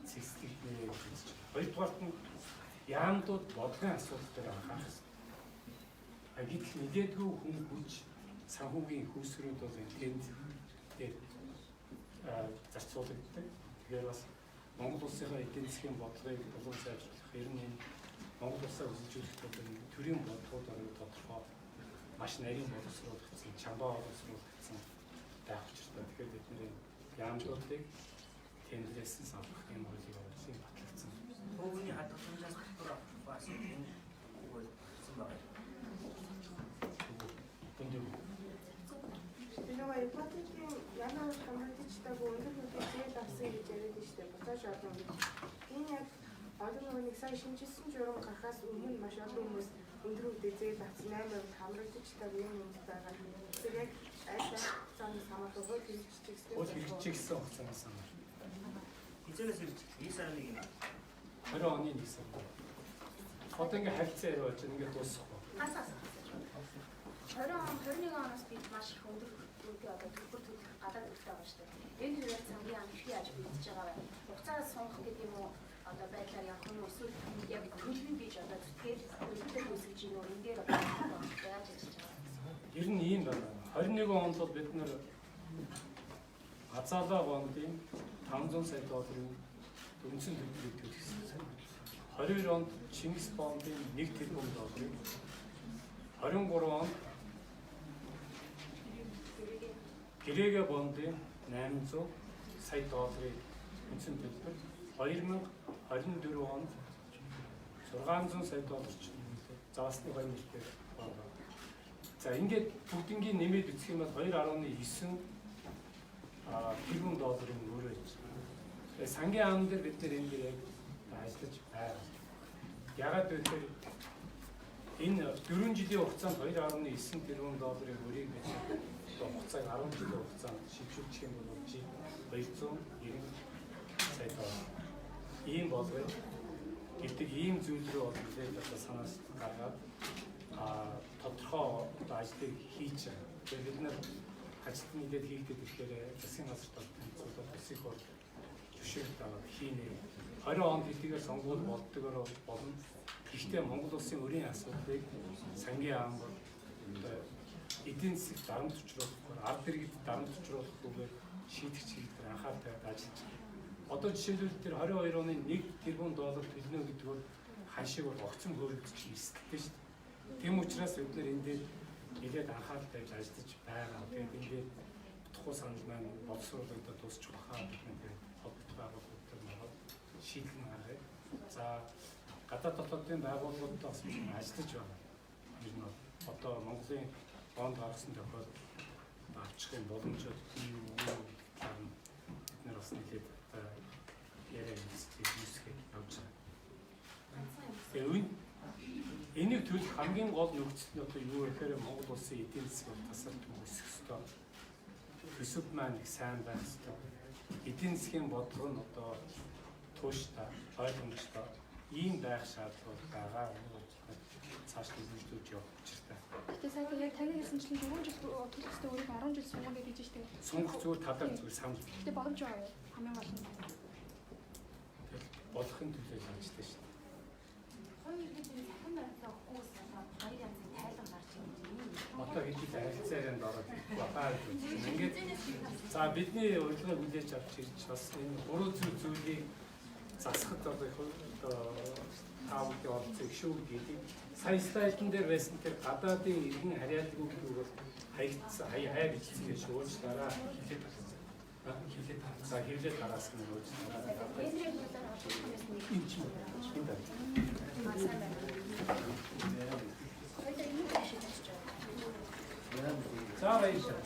цэгцлэгдэнэ гэж үзэж байна. Хоёрдугаарт нь яамдууд бодлогын асуудал дээр анхаарах хэрэгтэй. Гэтэл нэлээдгүй хүн хүч санхүүгийн хөөсрүүд бол энэ тендер дээр зарцуулагддаг. Тэгэхээр бас Монгол улсынхаа эдийн засгийн бодлогыг улам сайжруулах, ер нь энэ Монгол улсаа өсөжүүлэх тулд энэ төрийн бодлогууд орон тодорхой маш нарийн боловсруулагдсан, чамбаа боловсруулагдсан байх учиртай. Тэгэхээр бид нэр яамжуулалтыг тендрээс нь салгах юм хуулийг оруулсан батлагдсан. Түүний хадгаламжаас татвар авах асуудал энэ хууль батлсан байна. Өндөр. Тэр нөгөө ипотекийн янаар хамрагдчихтайг өндөр хөлөг зээл авсан гэж яриад нь штэ буцааж олон гэж. Энэ яг одоо нөгөө нэг сая шинжилсэн журам гарахаас өмнө маш олон хүмүүс өндөр хөлөг зээл авсан 8% хамрагдчихтайг юм хүмүүс байгаа. Тэр яг аль аль хугацаанаас хамаарах хууль хэрэгжиж Хууль хэрэгжиж хугацаанаас хамаарах. Хизээс ирж 1 сарын 1 юм. 20 оны 1 сар. Одоо ингээ харилцан яриа болж ингээ дуусахгүй. Ганц 20 он 21 оноос бид маш их өндөр үнэтэй одоо төлбөр төлөх гадаад төлтэй байгаа шүү дээ. Энэ хувьд сангийн яам хэрхэн яаж бэлдэж байгаа вэ? Хугацаа сунгах гэдэг юм уу? Одоо байдлаар явах юм уу? Эсвэл яг төлбөрийг бийж одоо зүтгээд төлбөр үүсгэж гин үү? Энэ дээр одоо яаж ажиллаж байгаа вэ? Ер нь ийм байна. 21 онд бол бид нэр Азалаа бондын 500 сая долларын үндсэн төлбөрийг төлсөн. 22 онд Чингис бондын 1 тэрбум долларыг, 23 онд Грэгэ бондын 800 сая долларын үндсэн төлбөр, 2024 онд 600 сая доллар ч юм уу заасны гоё нэртэй байна. За ингээд бүгднгийн нэмээд үзэх юм бол 2.9 тэрбум долларын өрөө байж байна. Тэгээ сангийн яам дээр бид нэр энэ дээр яг ажиллаж байгаа. Ягаад гэвэл энэ 4 жилийн хугацаанд 2.9 тэрбум долларын өрийг бид хугацааг 10 жилийн хугацаанд шившүүлчих юм бол 290 сая доллар. Ийм болгоё гэдэг ийм зүйл рүү бол нэлээд одоо санаас гаргаад тодорхой одоо ажлыг хийж байгаа. Тэгээд бид нар ажилт нийлээд хийгдэд ирэхээр засгийн газарт танилцуулаад улсын хурл зөвшөөрөлт аваад хийнэ. 20 онд хэдийгээр сонгуул болдгоор болно. Гэхдээ Монгол улсын өрийн асуудлыг сангийн яам бол эдийн засаг дарамт учруулахгүй, ард иргэд дарамт учруулахгүйгээр шийдэх чиглэлээр анхаарал тавиад ажиллаж байна. Одоо жишээлбэл тэр 22 оны 1 тэрбум доллар төлнө гэдэг бол ханшиг бол огцон хөөрөгдөж эрсдэлтэй шүү дээ. Тийм учраас бид нэр энэ дээр нэлээд анхаарал тавьж ажиллаж байгаа. Тэгээд ингээд утгагүй санал маань боловсруулагдаад дуусчих байхаа бид нэр тэгээд холбоотой байгууллагуудаар ороод шийдэл нь гаргая. За гадаад дотоодын байгууллагуудтай бас бид ажиллаж байгаа. Ер нь одоо Монголын бонд гаргасан тохиолдолд авчих юм боломжууд бий үү гэдэг талаар нь бид нар бас нэлээд яриа үүсгээд явж байгаа. Тэгээд энийг төлөх хамгийн гол нөхцөл нь одоо юу гэхээр Монгол улсын эдийн засаг бол тасалт өсөх ёстой. Төсөв маань их сайн байх ёстой. Эдийн засгийн бодлого нь одоо тууштай, ойлгомжтой ийм байх шаардлага байгаа. Цааш нь хөгжүүлж явах учиртай. Гэтэ сайн яг таны хэлсэнчлэн 4 жил төлөх ёстой өрийг 10 жил сунгана гэж хэлж штэ. Сунгах зүгээр талаар зүгээр санал. Гэтэ боломж байгаа юу? Хамгийн гол нь. Тэгэл болохын төлөө л ажиллаж штэ. Хоёр иргэд цахим баримтлаа өгөхгүйс болоод хоёр янзын тайлан гарч ирж байна. Одоо хэдий харилцаа ярианд ороод бахаа гэж. Ингээд за бидний урилгыг хүлээж авч ирж бас энэ буруу зүг зүйлийг засахад одоо их одоо та бүхний оролцоо их шүү гэдэг. Сая слайдн дээр байсан тэр гадаадын иргэн харьяалгүй гэдэг бол хаягдсан хаяа бичсэн гэж уучлаарай. Хилээд тараасан. Хилээд тараасан. За хэвлээд тараасан нь уучлаарай. Тендрийн хуулиар оруулах байсан нэг Энэ чинь энэ даа. сайн байна. Хоёул энэ шийдэж байгаа. За баярлалаа.